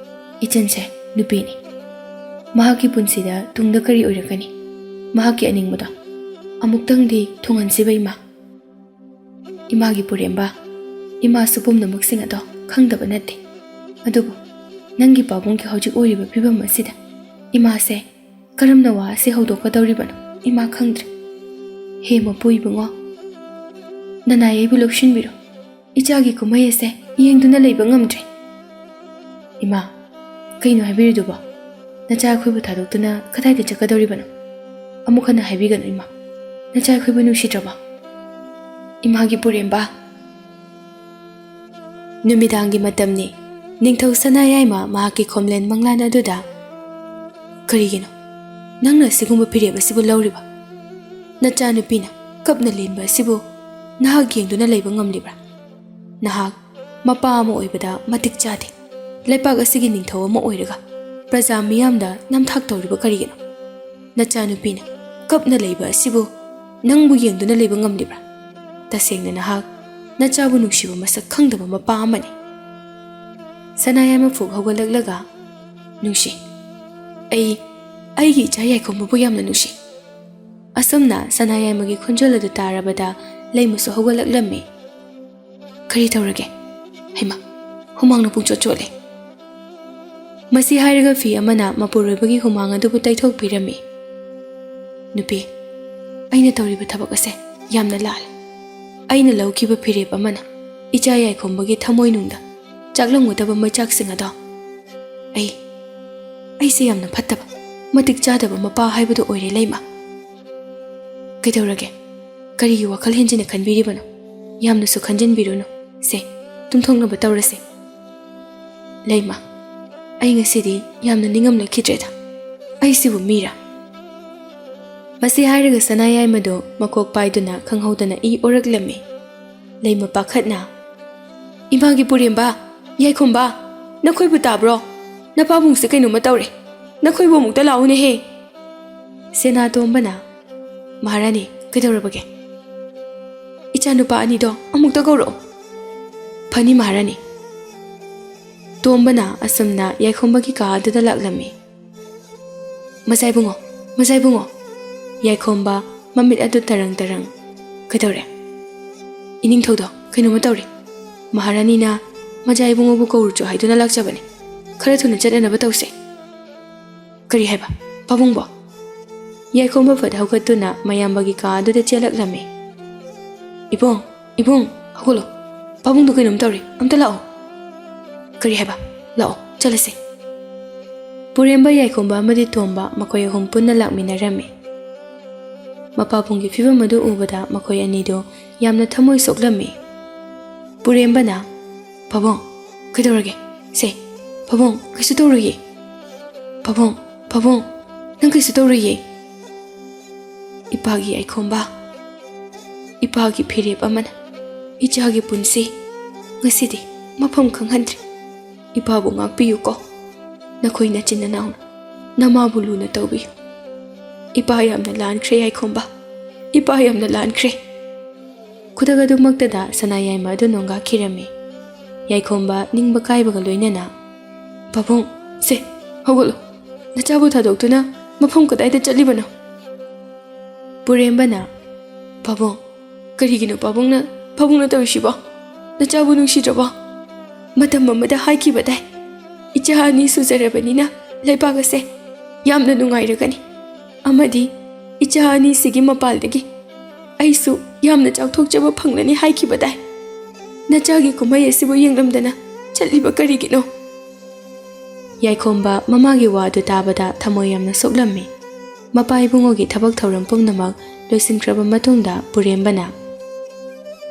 ꯏꯆꯟꯁꯦ ꯅꯨꯄꯤꯅꯤ꯫ ꯃꯍꯥꯛꯀꯤ ꯄꯨꯟꯁꯤꯗ ꯇꯨꯡꯗ ꯀꯔꯤ ꯑꯣꯏꯔꯛꯀꯅꯤ? ꯃꯍꯥꯛꯀꯤ ꯑꯅꯤꯡꯕꯗꯣ ꯑꯃꯨꯛꯇꯪꯗꯤ ꯊꯨꯡꯍꯟꯁꯤꯕ ꯏꯃꯥ꯫" "ꯏꯃꯥꯒꯤ ꯄꯨꯔꯦꯝꯕ, ꯏꯃꯥꯁꯨ ꯄꯨꯝꯅꯃꯛꯁꯤꯡ ꯑꯗꯣ ꯈꯪꯗꯕ ꯅꯠꯇꯦ꯫ ꯑꯗꯨꯕꯨ ꯅꯪꯒꯤ ꯄꯥꯕꯨꯡꯒꯤ ꯍꯧꯖꯤꯛ ꯑꯣꯏꯔꯤꯕ ꯐꯤꯕꯝ ꯑꯁꯤꯗ ꯏꯃꯥꯁꯦ ꯀꯔꯝꯅ ꯋꯥ ꯑꯁꯤ ꯍꯧꯗꯣꯛꯀꯗꯧꯔꯤꯕꯅꯣ ꯏꯃꯥ ꯈꯪꯗ꯭ꯔꯦ꯫ ꯍꯦ ꯃꯄꯨ ꯏꯕꯨꯡꯉꯣ, ꯅꯅꯥꯏ ꯑꯩꯕꯨ ꯂꯧꯁꯤꯟꯕꯤꯔꯣ꯫ ꯏꯆꯥꯒꯤ ꯀꯨꯝꯍꯩ ꯑꯁꯦ ꯌꯦꯡꯗꯨꯅ ꯂꯩꯕ ꯉꯝꯗ꯭ꯔꯦ꯫" "ꯏꯃꯥ, ꯀꯩꯅꯣ ꯍꯥꯏꯕꯤꯔꯤꯗꯨꯕꯣ? ꯅꯆꯥ ꯑꯩꯈꯣꯏꯕꯨ ꯊꯥꯗꯣꯛꯇꯨꯅ ꯀꯗꯥꯏꯗ ꯆꯠꯀꯗꯧꯔꯤꯕꯅꯣ? ꯑꯃꯨꯛ ꯍꯟꯅ ꯍꯥꯏꯕꯤꯒꯅꯨ ꯏꯃꯥ꯫ ꯅꯆꯥ ꯑꯩꯈꯣꯏꯕꯨ ꯅꯨꯡꯁꯤꯗ꯭ꯔꯕꯣ?" "ꯏꯃꯥꯒꯤ ꯄꯨꯔꯦꯝꯕ꯫" ꯅꯨꯃꯤꯗꯥꯡꯒꯤ ꯃꯇꯝꯅꯤ꯫ ꯅꯤꯡꯊꯧ ꯁꯅꯥꯌꯥꯏꯃ ꯃꯍꯥꯛꯀꯤ ꯈꯣꯝꯂꯦꯟ ꯃꯪꯂꯥꯟ ꯑꯗꯨꯗ, "ꯀꯔꯤꯒꯤꯅꯣ ꯅꯪꯅ ꯑꯁꯤꯒꯨꯝꯕ ꯐꯤꯔꯦꯞ ꯑꯁꯤꯕꯨ ꯂꯧꯔꯤꯕ? ꯅꯆꯥꯅꯨꯄꯤꯅ ꯀꯞꯅ ꯂꯦꯟꯕ ꯑꯁꯤꯕꯨ ꯅꯍꯥꯛ ꯌꯦꯡꯗꯨꯅ ꯂꯩꯕ ꯉꯝꯂꯤꯕ꯭ꯔꯥ? ꯅꯍꯥꯛ ꯃꯄꯥ ꯑꯃ ꯑꯣꯏꯕꯗ ꯃꯇꯤꯛ ꯆꯥꯗꯦ꯫ ꯂꯩꯄꯥꯛ ꯑꯁꯤꯒꯤ ꯅꯤꯡꯊꯧ ꯑꯃ ꯑꯣꯏꯔꯒ ꯄ꯭ꯔꯖꯥ ꯃꯤꯌꯥꯝꯗ ꯅꯝꯊꯥꯛ ꯇꯧꯔꯤꯕ ꯀꯔꯤꯒꯤꯅꯣ? ꯅꯆꯥꯅꯨꯄꯤꯅ ꯀꯞꯅ ꯂꯩꯕ ꯑꯁꯤꯕꯨ ꯅꯪꯕꯨ ꯌꯦꯡꯗꯨꯅ ꯂꯩꯕ ꯉꯝꯂꯤꯕ꯭ꯔꯥ? ꯇꯁꯦꯡꯅ ꯅꯍꯥꯛ ꯅꯆꯥꯕꯨ ꯅꯨꯡꯁꯤꯕ ꯃꯁꯛ ꯈꯪꯗꯕ ꯃꯄꯥ ꯑꯃꯅꯤ꯫" ꯁꯅꯥꯌꯥꯏꯃ ꯐꯨꯛ ꯍꯧꯒꯠꯂꯛꯂꯒ, "ꯅꯨꯡꯁꯤ, ꯑꯩ ꯑꯩꯒꯤ ꯏꯆꯥ ꯌꯥꯏꯈꯣꯝꯕꯕꯨ ꯌꯥꯝꯅ ꯅꯨꯡꯁꯤ꯫" ꯑꯁꯨꯝꯅ ꯁꯅꯥꯌꯥꯏꯃꯒꯤ ꯈꯣꯟꯖꯦꯜ ꯑꯗꯨ ꯇꯥꯔꯕꯗ ꯂꯩꯃꯁꯨ ꯍꯧꯒꯠꯂꯛꯂꯝꯃꯤ꯫ "ꯀꯔꯤ ꯇꯧꯔꯒꯦ? ꯍꯩꯃꯥ, ꯍꯨꯃꯥꯡꯅ ꯄꯨꯡꯆꯣꯠ ꯆꯣꯠꯂꯦ꯫" ꯃꯁꯤ ꯍꯥꯏꯔꯒ ꯐꯤ ꯑꯃꯅ ꯃꯄꯨꯔꯣꯏꯕꯒꯤ ꯍꯨꯃꯥꯡ ꯑꯗꯨꯕꯨ ꯇꯩꯊꯣꯛꯄꯤꯔꯝꯃꯤ꯫ "ꯅꯨꯄꯤ, ꯑꯩꯅ ꯇꯧꯔꯤꯕ ꯊꯕꯛ ꯑꯁꯦ ꯌꯥꯝꯅ ꯂꯥꯜꯂꯦ꯫ ꯑꯩꯅ ꯂꯧꯈꯤꯕ ꯐꯤꯔꯦꯞ ꯑꯃꯅ ꯏꯆꯥ ꯌꯥꯏꯈꯣꯝꯕꯒꯤ ꯊꯃꯣꯏꯅꯨꯡꯗ ꯆꯥꯛꯂꯝꯒꯗꯕ ꯃꯩꯆꯥꯛꯁꯤꯡ ꯑꯗꯣ ꯑꯩ, ꯑꯩꯁꯦ ꯌꯥꯝꯅ ꯐꯠꯇꯕ, ꯃꯇꯤꯛ ꯆꯥꯗꯕ ꯃꯄꯥ ꯍꯥꯏꯕꯗꯨ ꯑꯣꯏꯔꯦ, ꯂꯩꯃ꯫ ꯀꯩꯗꯧꯔꯒꯦ? ꯀꯔꯤꯒꯤ ꯋꯥꯈꯜ ꯍꯦꯟꯖꯤꯟꯅ ꯈꯟꯕꯤꯔꯤꯕꯅꯣ? ꯌꯥꯝꯅꯁꯨ ꯈꯟꯖꯤꯟꯕꯤꯔꯨꯅꯨ꯫ ꯁꯦ, ꯇꯨꯝꯊꯣꯛꯅꯕ ꯇꯧꯔꯁꯦ꯫" "ꯂꯩꯃ, ꯑꯩ ꯉꯁꯤꯗꯤ ꯌꯥꯝꯅ ꯅꯤꯡꯉꯝꯂꯛꯈꯤꯗ꯭ꯔꯦꯗ꯫ ꯑꯩꯁꯤꯕꯨ ꯃꯤꯔꯥ?" ꯃꯁꯤ ꯍꯥꯏꯔꯒ ꯁꯅꯥ ꯌꯥꯏꯃꯗꯨ ꯃꯀꯣꯛ ꯄꯥꯏꯗꯨꯅ ꯈꯪꯍꯧꯗꯅ ꯏ ꯑꯣꯔꯛꯂꯝꯃꯤ꯫ ꯂꯩꯃ ꯄꯥꯈꯠꯅ, "ꯏꯃꯥꯒꯤ ꯄꯨꯔꯦꯝꯕ, ꯌꯥꯏꯈꯣꯝꯕ, ꯅꯈꯣꯏꯕꯨ ꯇꯥꯕ꯭ꯔꯣ? ꯅꯄꯥꯕꯨꯡꯁꯦ ꯀꯩꯅꯣꯝꯃ ꯇꯧꯔꯦ꯫ ꯅꯈꯣꯏꯕꯨ ꯑꯃꯨꯛꯇ ꯂꯥꯛꯎꯅꯦꯍꯦ꯫" ꯁꯦꯅꯥꯇꯣꯝꯕꯅ, "ꯃꯍꯥꯔꯥꯅꯤ, ꯀꯩꯗꯧꯔꯕꯒꯦ? ꯏꯆꯥꯅꯨꯄꯥ ꯑꯅꯤꯗꯣ ꯑꯃꯨꯛꯇ ꯀꯧꯔꯛꯑꯣ꯫" "ꯐꯅꯤ ꯃꯍꯥꯔꯥꯅꯤ꯫" ꯇꯣꯝꯕꯅ ꯑꯁꯨꯝꯅ ꯌꯥꯏꯈꯣꯝꯕꯒꯤ ꯀꯥ ꯑꯗꯨꯗ ꯂꯥꯛꯂꯝꯃꯤ꯫ "ꯃꯖꯥ ꯏꯕꯨꯡꯉꯣ, ꯃꯖꯥ ꯏꯕꯨꯡꯉꯣ꯫" ꯌꯥꯏꯈꯣꯝꯕ ꯃꯃꯤꯠ ꯑꯗꯨ ꯇꯔꯪ ꯇꯔꯪ꯫ "ꯀꯩꯗꯧꯔꯦ?" "ꯏꯅꯤꯡꯊꯧꯗꯣ ꯀꯩꯅꯣꯝꯃ ꯇꯧꯔꯦ꯫ ꯃꯍꯥꯔꯥꯅꯤꯅ ꯃꯖꯥ ꯏꯕꯨꯡꯉꯣꯕꯨ ꯀꯧꯔꯨꯆꯣ ꯍꯥꯏꯗꯨꯅ ꯂꯥꯛꯆꯕꯅꯦ꯫ ꯈꯔ ꯊꯨꯅ ꯆꯠꯅꯅꯕ ꯇꯧꯁꯦ꯫" "ꯀꯔꯤ ꯍꯥꯏꯕ, ꯄꯥꯕꯨꯡꯕꯣ?" ꯌꯥꯏꯈꯣꯝꯕ ꯐꯠ ꯍꯧꯒꯠꯇꯨꯅ ꯃꯌꯥꯝꯕꯒꯤ ꯀꯥ ꯑꯗꯨꯗ ꯆꯦꯜꯂꯛꯂꯝꯃꯤ꯫ "ꯏꯕꯨꯡ, ꯏꯕꯨꯡ, ꯍꯧꯒꯠꯂꯣ꯫ ꯄꯥꯕꯨꯡꯗꯣ ꯀꯩꯅꯣꯝ ꯇꯧꯔꯦ꯫ ꯑꯝꯇ ꯂꯥꯛꯑꯣ꯫" "ꯀꯔꯤ ꯍꯥꯏꯕ? ꯂꯥꯛꯑꯣ, ꯆꯠꯂꯁꯦ꯫" ꯄꯨꯔꯦꯝꯕ, ꯌꯥꯏꯈꯣꯝꯕ ꯑꯃꯗꯤ ꯇꯣꯝꯕ, ꯃꯈꯣꯏ ꯑꯍꯨꯝ ꯄꯨꯟꯅ ꯂꯥꯛꯃꯤꯟꯅꯔꯝꯃꯤ꯫ ꯃꯄꯥꯕꯨꯡꯒꯤ ꯐꯤꯕꯝ ꯑꯗꯨ ꯎꯕꯗ ꯃꯈꯣꯏ ꯑꯅꯤꯗꯨ ꯌꯥꯝꯅ ꯊꯃꯣꯏ ꯁꯣꯛꯂꯝꯃꯤ꯫ ꯄꯨꯔꯦꯝꯕꯅ, "ꯄꯥꯕꯨꯡ, ꯀꯩꯗꯧꯔꯒꯦ? ꯁꯦ, ꯄꯥꯕꯨꯡ, ꯀꯩꯁꯨ ꯇꯧꯔꯣꯏꯌꯦ꯫ ꯄꯥꯕꯨꯡ, ꯄꯥꯕꯨꯡ, ꯅꯪ ꯀꯩꯁꯨ ꯇꯧꯔꯣꯏꯌꯦ꯫" "ꯏꯄꯥꯒꯤ ꯌꯥꯏꯈꯣꯝꯕ, ꯏꯄꯥꯒꯤ ꯐꯤꯔꯦꯞ ꯑꯃꯅ ꯏꯆꯥꯒꯤ ꯄꯨꯟꯁꯤ ꯉꯁꯤꯗꯤ ꯃꯐꯝ ꯈꯪꯍꯟꯗ꯭ꯔꯦ꯫ ꯏꯄꯥꯕꯨ ꯉꯥꯛꯄꯤꯌꯨꯀꯣ꯫ ꯅꯈꯣꯏ ꯅꯆꯤꯟ ꯅꯅꯥꯎꯅ ꯅꯃꯥꯕꯨ ꯂꯨꯅ ꯇꯧꯕꯤꯌꯨ꯫ ꯏꯄꯥ ꯌꯥꯝꯅ ꯂꯥꯟꯈ꯭ꯔꯦ ꯌꯥꯏꯈꯣꯝꯕ, ꯏꯄꯥ ꯌꯥꯝꯅ ꯂꯥꯟꯈ꯭ꯔꯦ꯫" ꯈꯨꯗꯛ ꯑꯗꯨꯃꯛꯇꯗ ꯁꯅꯥ ꯌꯥꯏꯃ ꯑꯗꯨ ꯅꯣꯡꯒꯥꯈꯤꯔꯝꯃꯤ꯫ ꯌꯥꯏꯈꯣꯝꯕ ꯅꯤꯡꯕ ꯀꯥꯏꯕꯒ ꯂꯣꯏꯅꯅ, "ꯄꯥꯕꯨꯡ, ꯁꯦ, ꯍꯧꯒꯠꯂꯣ꯫ ꯅꯆꯥꯕꯨ ꯊꯥꯗꯣꯛꯇꯨꯅ ꯃꯐꯝ ꯀꯗꯥꯏꯗ ꯆꯠꯂꯤꯕꯅꯣ?" ꯄꯨꯔꯦꯝꯕꯅ, "ꯄꯥꯕꯨꯡ, ꯀꯔꯤꯒꯤꯅꯣ ꯄꯥꯕꯨꯡꯅ, ꯄꯥꯕꯨꯡꯅ ꯇꯧꯔꯤꯁꯤꯕꯣ? ꯅꯆꯥꯕꯨ ꯅꯨꯡꯁꯤꯗ꯭ꯔꯕꯣ? ꯃꯇꯝ ꯑꯃꯗ ꯍꯥꯏꯈꯤꯕꯗꯥꯏ, ꯏꯆꯥ ꯑꯅꯤ ꯁꯨꯖꯔꯕꯅꯤꯅ ꯂꯩꯕꯥꯛ ꯑꯁꯦ ꯌꯥꯝꯅ ꯅꯨꯡꯉꯥꯏꯔꯒꯅꯤ꯫ ꯑꯃꯗꯤ ꯏꯆꯥ ꯑꯅꯤꯁꯤꯒꯤ ꯃꯄꯥꯜꯗꯒꯤ ꯑꯩꯁꯨ ꯌꯥꯝꯅ ꯆꯥꯎꯊꯣꯛꯆꯕ ꯐꯪꯂꯅꯤ ꯍꯥꯏꯈꯤꯕꯗꯥꯏ? ꯅꯆꯥꯒꯤ ꯀꯨꯝꯍꯩ ꯑꯁꯤꯕꯨ ꯌꯦꯡꯂꯝꯗꯅ ꯆꯠꯂꯤꯕ ꯀꯔꯤꯒꯤꯅꯣ?" ꯌꯥꯏꯈꯣꯝꯕ ꯃꯃꯥꯒꯤ ꯋꯥ ꯑꯗꯨ ꯇꯥꯕꯗ ꯊꯃꯣꯏ ꯌꯥꯝꯅ ꯁꯣꯛꯂꯝꯃꯤ꯫ ꯃꯄꯥ ꯏꯕꯨꯡꯉꯣꯒꯤ ꯊꯕꯛ ꯊꯧꯔꯝ ꯄꯨꯝꯅꯃꯛ ꯂꯣꯏꯁꯤꯟꯈ꯭ꯔꯕ ꯃꯇꯨꯡꯗ ꯄꯨꯔꯦꯝꯕꯅ,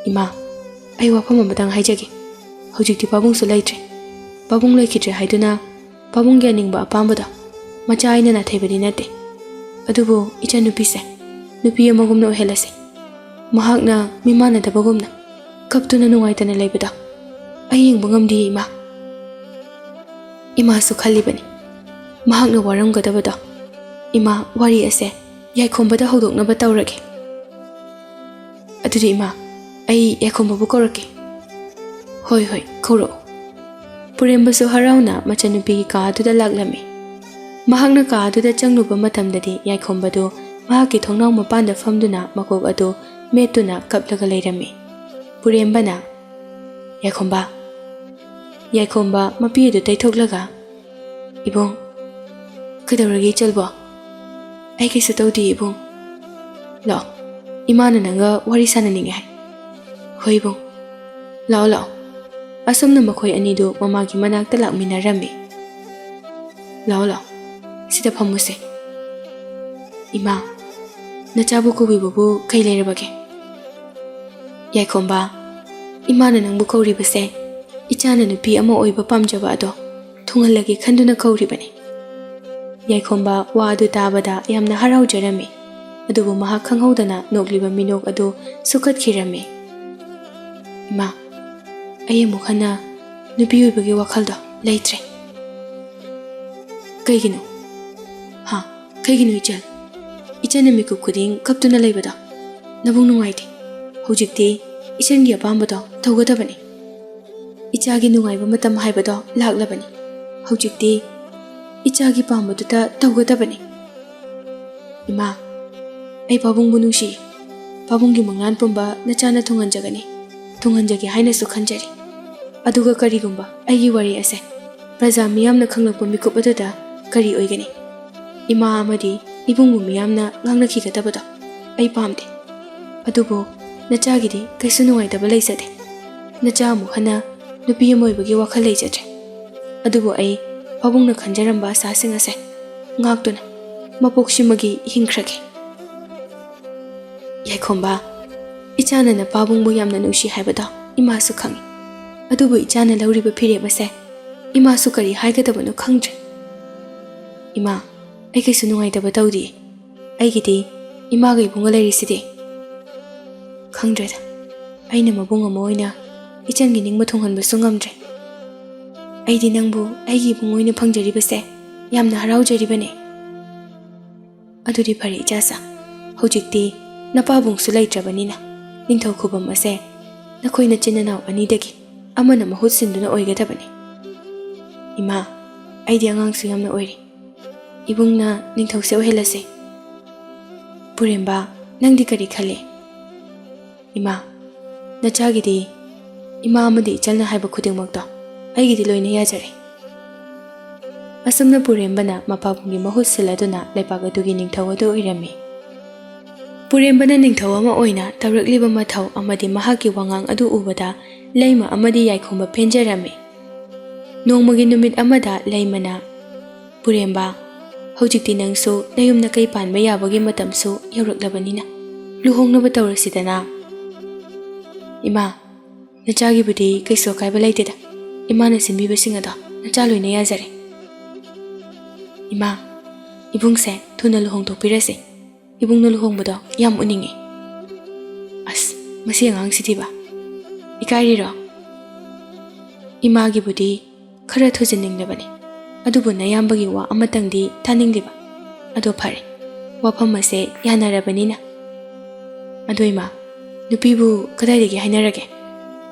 "ꯏꯃꯥ, ꯑꯩ ꯋꯥꯐꯝ ꯑꯃꯇꯪ ꯍꯥꯏꯖꯒꯦ꯫ ꯍꯧꯖꯤꯛꯇꯤ ꯄꯥꯕꯨꯡꯁꯨ ꯂꯩꯇ꯭ꯔꯦ꯫ ꯄꯥꯕꯨꯡ ꯂꯩꯈꯤꯗ꯭ꯔꯦ ꯍꯥꯏꯗꯨꯅ ꯄꯥꯕꯨꯡꯒꯤ ꯑꯅꯤꯡꯕ ꯑꯄꯥꯝꯕꯗꯣ ꯃꯆꯥ ꯑꯩꯅ ꯅꯥꯊꯩꯕꯗꯤ ꯅꯠꯇꯦ꯫ ꯑꯗꯨꯕꯨ ꯏꯆꯥꯅꯨꯄꯤꯁꯦ ꯅꯨꯄꯤ ꯑꯃꯒꯨꯝꯅ ꯑꯣꯏꯍꯜꯂꯁꯤ꯫ ꯃꯍꯥꯛꯅ ꯃꯤꯃꯥꯟꯅꯗꯕꯒꯨꯝꯅ ꯀꯞꯇꯨꯅ ꯅꯨꯡꯉꯥꯏꯇꯅ ꯂꯩꯕꯗꯣ ꯑꯩ ꯌꯦꯡꯕ ꯉꯝꯗꯤꯌꯦ, ꯏꯃꯥ꯫" ꯏꯃꯥꯁꯨ ꯈꯜꯂꯤꯕꯅꯤ, ꯃꯍꯥꯛꯅ ꯋꯥꯔꯝꯒꯗꯕꯗꯣ꯫ "ꯏꯃꯥ, ꯋꯥꯔꯤ ꯑꯁꯦ ꯌꯥꯏꯈꯣꯝꯕꯗ ꯍꯧꯗꯣꯛꯅꯕ ꯇꯧꯔꯒꯦ꯫ ꯑꯗꯨꯗꯤ ꯏꯃꯥ, ꯑꯩ ꯌꯥꯏꯈꯣꯝꯕꯕꯨ ꯀꯧꯔꯛꯀꯦ꯫" "ꯍꯣꯏ, ꯍꯣꯏ, ꯀꯧꯔꯛꯑꯣ꯫" ꯄꯨꯔꯦꯝꯕꯁꯨ ꯍꯔꯥꯎꯅ ꯃꯆꯟꯅꯨꯄꯤꯒꯤ ꯀꯥ ꯑꯗꯨꯗ ꯂꯥꯛꯂꯝꯃꯤ꯫ ꯃꯍꯥꯛꯅ ꯀꯥ ꯑꯗꯨꯗ ꯆꯪꯂꯨꯕ ꯃꯇꯝꯗꯗꯤ ꯌꯥꯏꯈꯣꯝꯕꯗꯨ ꯃꯍꯥꯛꯀꯤ ꯊꯣꯡꯅꯥꯎ ꯃꯄꯥꯟꯗ ꯐꯝꯗꯨꯅ ꯃꯀꯣꯛ ꯑꯗꯨ ꯃꯦꯠꯇꯨꯅ ꯀꯞꯂꯒ ꯂꯩꯔꯝꯃꯤ꯫ ꯄꯨꯔꯦꯝꯕꯅ, "ꯌꯥꯏꯈꯣꯝꯕ꯫" ꯌꯥꯏꯈꯣꯝꯕ ꯃꯄꯤ ꯑꯗꯨ ꯇꯩꯊꯣꯛꯂꯒ, "ꯏꯕꯨꯡ꯫" "ꯀꯩꯗꯧꯔꯒꯦ ꯏꯆꯜꯕꯣ?" "ꯑꯩ ꯀꯩꯁꯨ ꯇꯧꯗꯦ ꯏꯕꯨꯡ꯫" "ꯂꯥꯛꯑꯣ, ꯏꯃꯥꯅ ꯅꯪꯒ ꯋꯥꯔꯤ ꯁꯥꯟꯅꯅꯤꯡꯉꯦ ꯍꯥꯏ꯫" "ꯍꯣꯏ ꯏꯕꯨꯡ, ꯂꯥꯛꯑꯣ, ꯂꯥꯛꯑꯣ꯫" ꯑꯁꯨꯝꯅ ꯃꯈꯣꯏ ꯑꯅꯤꯗꯨ ꯃꯃꯥꯒꯤ ꯃꯅꯥꯛꯇ ꯂꯥꯛꯃꯤꯟꯅꯔꯝꯃꯤ꯫ "ꯂꯥꯛꯑꯣ, ꯂꯥꯛꯑꯣ, ꯁꯤꯗ ꯐꯝꯃꯨꯁꯦ꯫ ꯏꯃꯥ, ꯅꯆꯥꯕꯨ ꯀꯧꯕꯤꯕꯕꯨ ꯀꯩ ꯂꯩꯔꯕꯒꯦ?" "ꯌꯥꯏꯈꯣꯝꯕ, ꯏꯃꯥꯅ ꯅꯪꯕꯨ ꯀꯧꯔꯤꯕꯁꯦ ꯏꯆꯥꯅ ꯅꯨꯄꯤ ꯑꯃ ꯑꯣꯏꯕ ꯄꯥꯝꯖꯕ ꯑꯗꯣ ꯊꯨꯡꯍꯜꯂꯒꯦ ꯈꯟꯗꯨꯅ ꯀꯧꯔꯤꯕꯅꯤ꯫" ꯌꯥꯏꯈꯣꯝꯕ ꯋꯥ ꯑꯗꯨ ꯇꯥꯕꯗ ꯌꯥꯝꯅ ꯍꯔꯥꯎꯖꯔꯝꯃꯤ꯫ ꯑꯗꯨꯕꯨ ꯃꯍꯥꯛ ꯈꯪꯍꯧꯗꯅ ꯅꯣꯛꯂꯤꯕ ꯃꯤꯅꯣꯛ ꯑꯗꯨ ꯁꯨꯛꯀꯠꯈꯤꯔꯝꯃꯤ꯫ "ꯏꯃꯥ, ꯑꯩ ꯑꯃꯨꯛ ꯍꯟꯅ ꯅꯨꯄꯤ ꯑꯣꯏꯕꯒꯤ ꯋꯥꯈꯜꯗꯣ ꯂꯩꯇ꯭ꯔꯦ꯫" "ꯀꯩꯒꯤꯅꯣ? ꯍꯥ? ꯀꯩꯒꯤꯅꯣ ꯏꯆꯟ? ꯏꯆꯟꯅ ꯃꯤꯀꯨꯞ ꯈꯨꯗꯤꯡ ꯀꯞꯇꯨꯅ ꯂꯩꯕꯗꯣ ꯅꯕꯨꯡ ꯅꯨꯡꯉꯥꯏꯇꯦ꯫ ꯍꯧꯖꯤꯛꯇꯤ ꯏꯆꯟꯒꯤ ꯑꯄꯥꯝꯕꯗꯣ ꯇꯧꯒꯗꯕꯅꯤ꯫ ꯏꯆꯥꯒꯤ ꯅꯨꯡꯉꯥꯏꯕ ꯃꯇꯝ ꯍꯥꯏꯕꯗꯣ ꯂꯥꯛꯂꯕꯅꯤ꯫ ꯍꯧꯖꯤꯛꯇꯤ ꯏꯆꯥꯒꯤ ꯄꯥꯝꯕꯗꯨꯇ ꯇꯧꯒꯗꯕꯅꯤ꯫" "ꯏꯃꯥ, ꯑꯩ ꯄꯥꯕꯨꯡꯕꯨ ꯅꯨꯡꯁꯤ꯫ ꯄꯥꯕꯨꯡꯒꯤ ꯃꯪꯂꯥꯟ ꯄꯨꯝꯕ ꯅꯆꯥꯅ ꯊꯨꯡꯍꯟꯖꯒꯅꯤ, ꯊꯨꯡꯍꯟꯖꯒꯦ ꯍꯥꯏꯅꯁꯨ ꯈꯟꯖꯔꯤ꯫ ꯑꯗꯨꯒ ꯀꯔꯤꯒꯨꯝꯕ ꯑꯩꯒꯤ ꯋꯥꯔꯤ ꯑꯁꯦ ꯄ꯭ꯔꯖꯥ ꯃꯤꯌꯥꯝꯅ ꯈꯪꯂꯛꯄ ꯃꯤꯀꯨꯞ ꯑꯗꯨꯗ ꯀꯔꯤ ꯑꯣꯏꯒꯅꯤ? ꯏꯃꯥ ꯑꯃꯗꯤ ꯏꯕꯨꯡꯕꯨ ꯃꯤꯌꯥꯝꯅ ꯉꯥꯡꯅꯈꯤꯒꯗꯕꯗꯣ ꯑꯩ ꯄꯥꯝꯗꯦ꯫ ꯑꯗꯨꯕꯨ ꯅꯆꯥꯒꯤꯗꯤ ꯀꯩꯁꯨ ꯅꯨꯡꯉꯥꯏꯇꯕ ꯂꯩꯖꯗꯦ꯫ ꯅꯆꯥ ꯑꯃꯨꯛ ꯍꯟꯅ ꯅꯨꯄꯤ ꯑꯃ ꯑꯣꯏꯕꯒꯤ ꯋꯥꯈꯜ ꯂꯩꯖꯗ꯭ꯔꯦ꯫ ꯑꯗꯨꯕꯨ ꯑꯩ ꯄꯥꯕꯨꯡꯅ ꯈꯟꯖꯔꯝꯕ ꯑꯁꯥꯁꯤꯡ ꯑꯁꯦ ꯉꯥꯛꯇꯨꯅ ꯃꯄꯣꯛꯁꯤꯃꯒꯤ ꯍꯤꯡꯈ꯭ꯔꯒꯦ꯫ ꯌꯥꯏꯈꯣꯝꯕ, ꯏꯆꯥꯅ ꯅꯄꯥꯕꯨꯡꯕꯨ ꯌꯥꯝꯅ ꯅꯨꯡꯁꯤ ꯍꯥꯏꯕꯗꯣ ꯏꯃꯥꯁꯨ ꯈꯪꯏ꯫ ꯑꯗꯨꯕꯨ ꯏꯆꯥꯅ ꯂꯧꯔꯤꯕ ꯐꯤꯔꯦꯞ ꯑꯁꯦ ꯏꯃꯥꯁꯨ ꯀꯔꯤ ꯍꯥꯏꯒꯗꯕꯅꯣ ꯈꯪꯗ꯭ꯔꯦ꯫ ꯏꯃꯥ, ꯑꯩ ꯀꯩꯁꯨ ꯅꯨꯡꯉꯥꯏꯇꯕ ꯇꯧꯗꯤꯌꯦ꯫ ꯑꯩꯒꯤꯗꯤ ꯏꯃꯥꯒ ꯏꯕꯨꯡꯒ ꯂꯩꯔꯤꯁꯤꯗꯤ꯫ ꯈꯪꯗ꯭ꯔꯦꯗ, ꯑꯩꯅ ꯃꯕꯨꯡ ꯑꯃ ꯑꯣꯏꯅ ꯏꯆꯟꯒꯤ ꯅꯤꯡꯕ ꯊꯨꯡꯍꯟꯕꯁꯨ ꯉꯝꯗ꯭ꯔꯦ꯫ ꯑꯩꯗꯤ ꯅꯪꯕꯨ ꯑꯩꯒꯤ ꯏꯕꯨꯡ ꯑꯣꯏꯅ ꯐꯪꯖꯔꯤꯕꯁꯦ ꯌꯥꯝꯅ ꯍꯔꯥꯎꯖꯔꯤꯕꯅꯦ꯫ ꯑꯗꯨꯗꯤ ꯐꯔꯦ ꯏꯆꯥꯁꯥ, ꯍꯧꯖꯤꯛꯇꯤ ꯅꯄꯥꯕꯨꯡꯁꯨ ꯂꯩꯇ꯭ꯔꯕꯅꯤꯅ ꯅꯤꯡꯊꯧ ꯈꯨꯕꯝ ꯑꯁꯦ ꯅꯈꯣꯏ ꯅꯆꯤꯟ ꯅꯅꯥꯎ ꯑꯅꯤꯗꯒꯤ ꯑꯃꯅ ꯃꯍꯨꯠ ꯁꯤꯟꯗꯨꯅ ꯑꯣꯏꯒꯗꯕꯅꯤ꯫ ꯏꯃꯥ, ꯑꯩꯗꯤ ꯑꯉꯥꯡꯁꯨ ꯌꯥꯝꯅ ꯑꯣꯏꯔꯤ꯫ ꯏꯕꯨꯡꯅ ꯅꯤꯡꯊꯧꯁꯦ ꯑꯣꯏꯍꯜꯂꯁꯦ꯫ ꯄꯨꯔꯦꯝꯕ, ꯅꯪꯗꯤ ꯀꯔꯤ ꯈꯜꯂꯤ? ꯏꯃꯥ, ꯅꯆꯥꯒꯤꯗꯤ ꯏꯃꯥ ꯑꯃꯗꯤ ꯏꯆꯜꯅ ꯍꯥꯏꯕ ꯈꯨꯗꯤꯡꯃꯛꯇꯣ ꯑꯩꯒꯤꯗꯤ ꯂꯣꯏꯅ ꯌꯥꯖꯔꯦ꯫ ꯑꯁꯨꯝꯅ ꯄꯨꯔꯦꯝꯕꯅ ꯃꯄꯥꯕꯨꯡꯒꯤ ꯃꯍꯨꯠ ꯁꯤꯜꯂꯗꯨꯅ ꯂꯩꯄꯥꯛ ꯑꯗꯨꯒꯤ ꯅꯤꯡꯊꯧ ꯑꯗꯨ ꯑꯣꯏꯔꯝꯃꯤ꯫ ꯄꯨꯔꯦꯝꯕꯅ ꯅꯤꯡꯊꯧ ꯑꯃ ꯑꯣꯏꯅ ꯇꯧꯔꯛꯂꯤꯕ ꯃꯊꯧ ꯑꯃꯗꯤ ꯃꯍꯥꯛꯀꯤ ꯋꯥꯉꯥꯡ ꯑꯗꯨ ꯎꯕꯗ ꯂꯩꯃ ꯑꯃꯗꯤ ꯌꯥꯏꯈꯣꯝꯕ ꯄꯦꯟꯖꯔꯝꯃꯤ꯫ ꯅꯣꯡꯃꯒꯤ ꯅꯨꯃꯤꯠ ꯑꯃꯗ ꯂꯩꯃꯅ, "ꯄꯨꯔꯦꯝꯕ, ꯍꯧꯖꯤꯛꯇꯤ ꯅꯪꯁꯨ ꯅꯌꯨꯝ ꯅꯀꯩ ꯄꯥꯟꯕ ꯌꯥꯕꯒꯤ ꯃꯇꯝꯁꯨ ꯌꯧꯔꯛꯂꯕꯅꯤꯅ ꯂꯨꯍꯣꯡꯅꯕ ꯇꯧꯔꯁꯤꯗꯅ?" "ꯏꯃꯥ, ꯅꯆꯥꯒꯤꯕꯨꯗꯤ ꯀꯩꯁꯨ ꯑꯀꯥꯏꯕ ꯂꯩꯇꯦꯗ꯫ ꯏꯃꯥꯅ ꯁꯤꯟꯕꯤꯕꯁꯤꯡ ꯑꯗꯣ ꯅꯆꯥ ꯂꯣꯏꯅ ꯌꯥꯖꯔꯦ꯫" "ꯏꯃꯥ, ꯏꯕꯨꯡꯁꯦ ꯊꯨꯅ ꯂꯨꯍꯣꯡꯊꯣꯛꯄꯤꯔꯁꯤ꯫ ꯏꯕꯨꯡꯅ ꯂꯨꯍꯣꯡꯕꯗꯣ ꯌꯥꯝ ꯎꯅꯤꯡꯉꯤ꯫" "ꯑꯁ, ꯃꯁꯤ ꯑꯉꯥꯡꯁꯤꯗꯤꯕ꯫ ꯏꯀꯥꯏꯔꯤꯔꯣ?" ꯏꯃꯥꯒꯤꯕꯨꯗꯤ ꯈꯔ ꯊꯨꯖꯤꯟꯅꯤꯡꯂꯕꯅꯤ, ꯑꯗꯨꯕꯨ ꯅꯌꯥꯝꯕꯒꯤ ꯋꯥ ꯑꯃꯇꯪꯗꯤ ꯇꯥꯅꯤꯡꯂꯤꯕ꯫ ꯑꯗꯣ ꯐꯔꯦ, ꯋꯥꯐꯝ ꯑꯁꯦ ꯌꯥꯅꯔꯕꯅꯤꯅ꯫ "ꯑꯗꯣ ꯏꯃꯥ, ꯅꯨꯄꯤꯕꯨ ꯀꯗꯥꯏꯗꯒꯤ ꯍꯥꯏꯅꯔꯒꯦ?"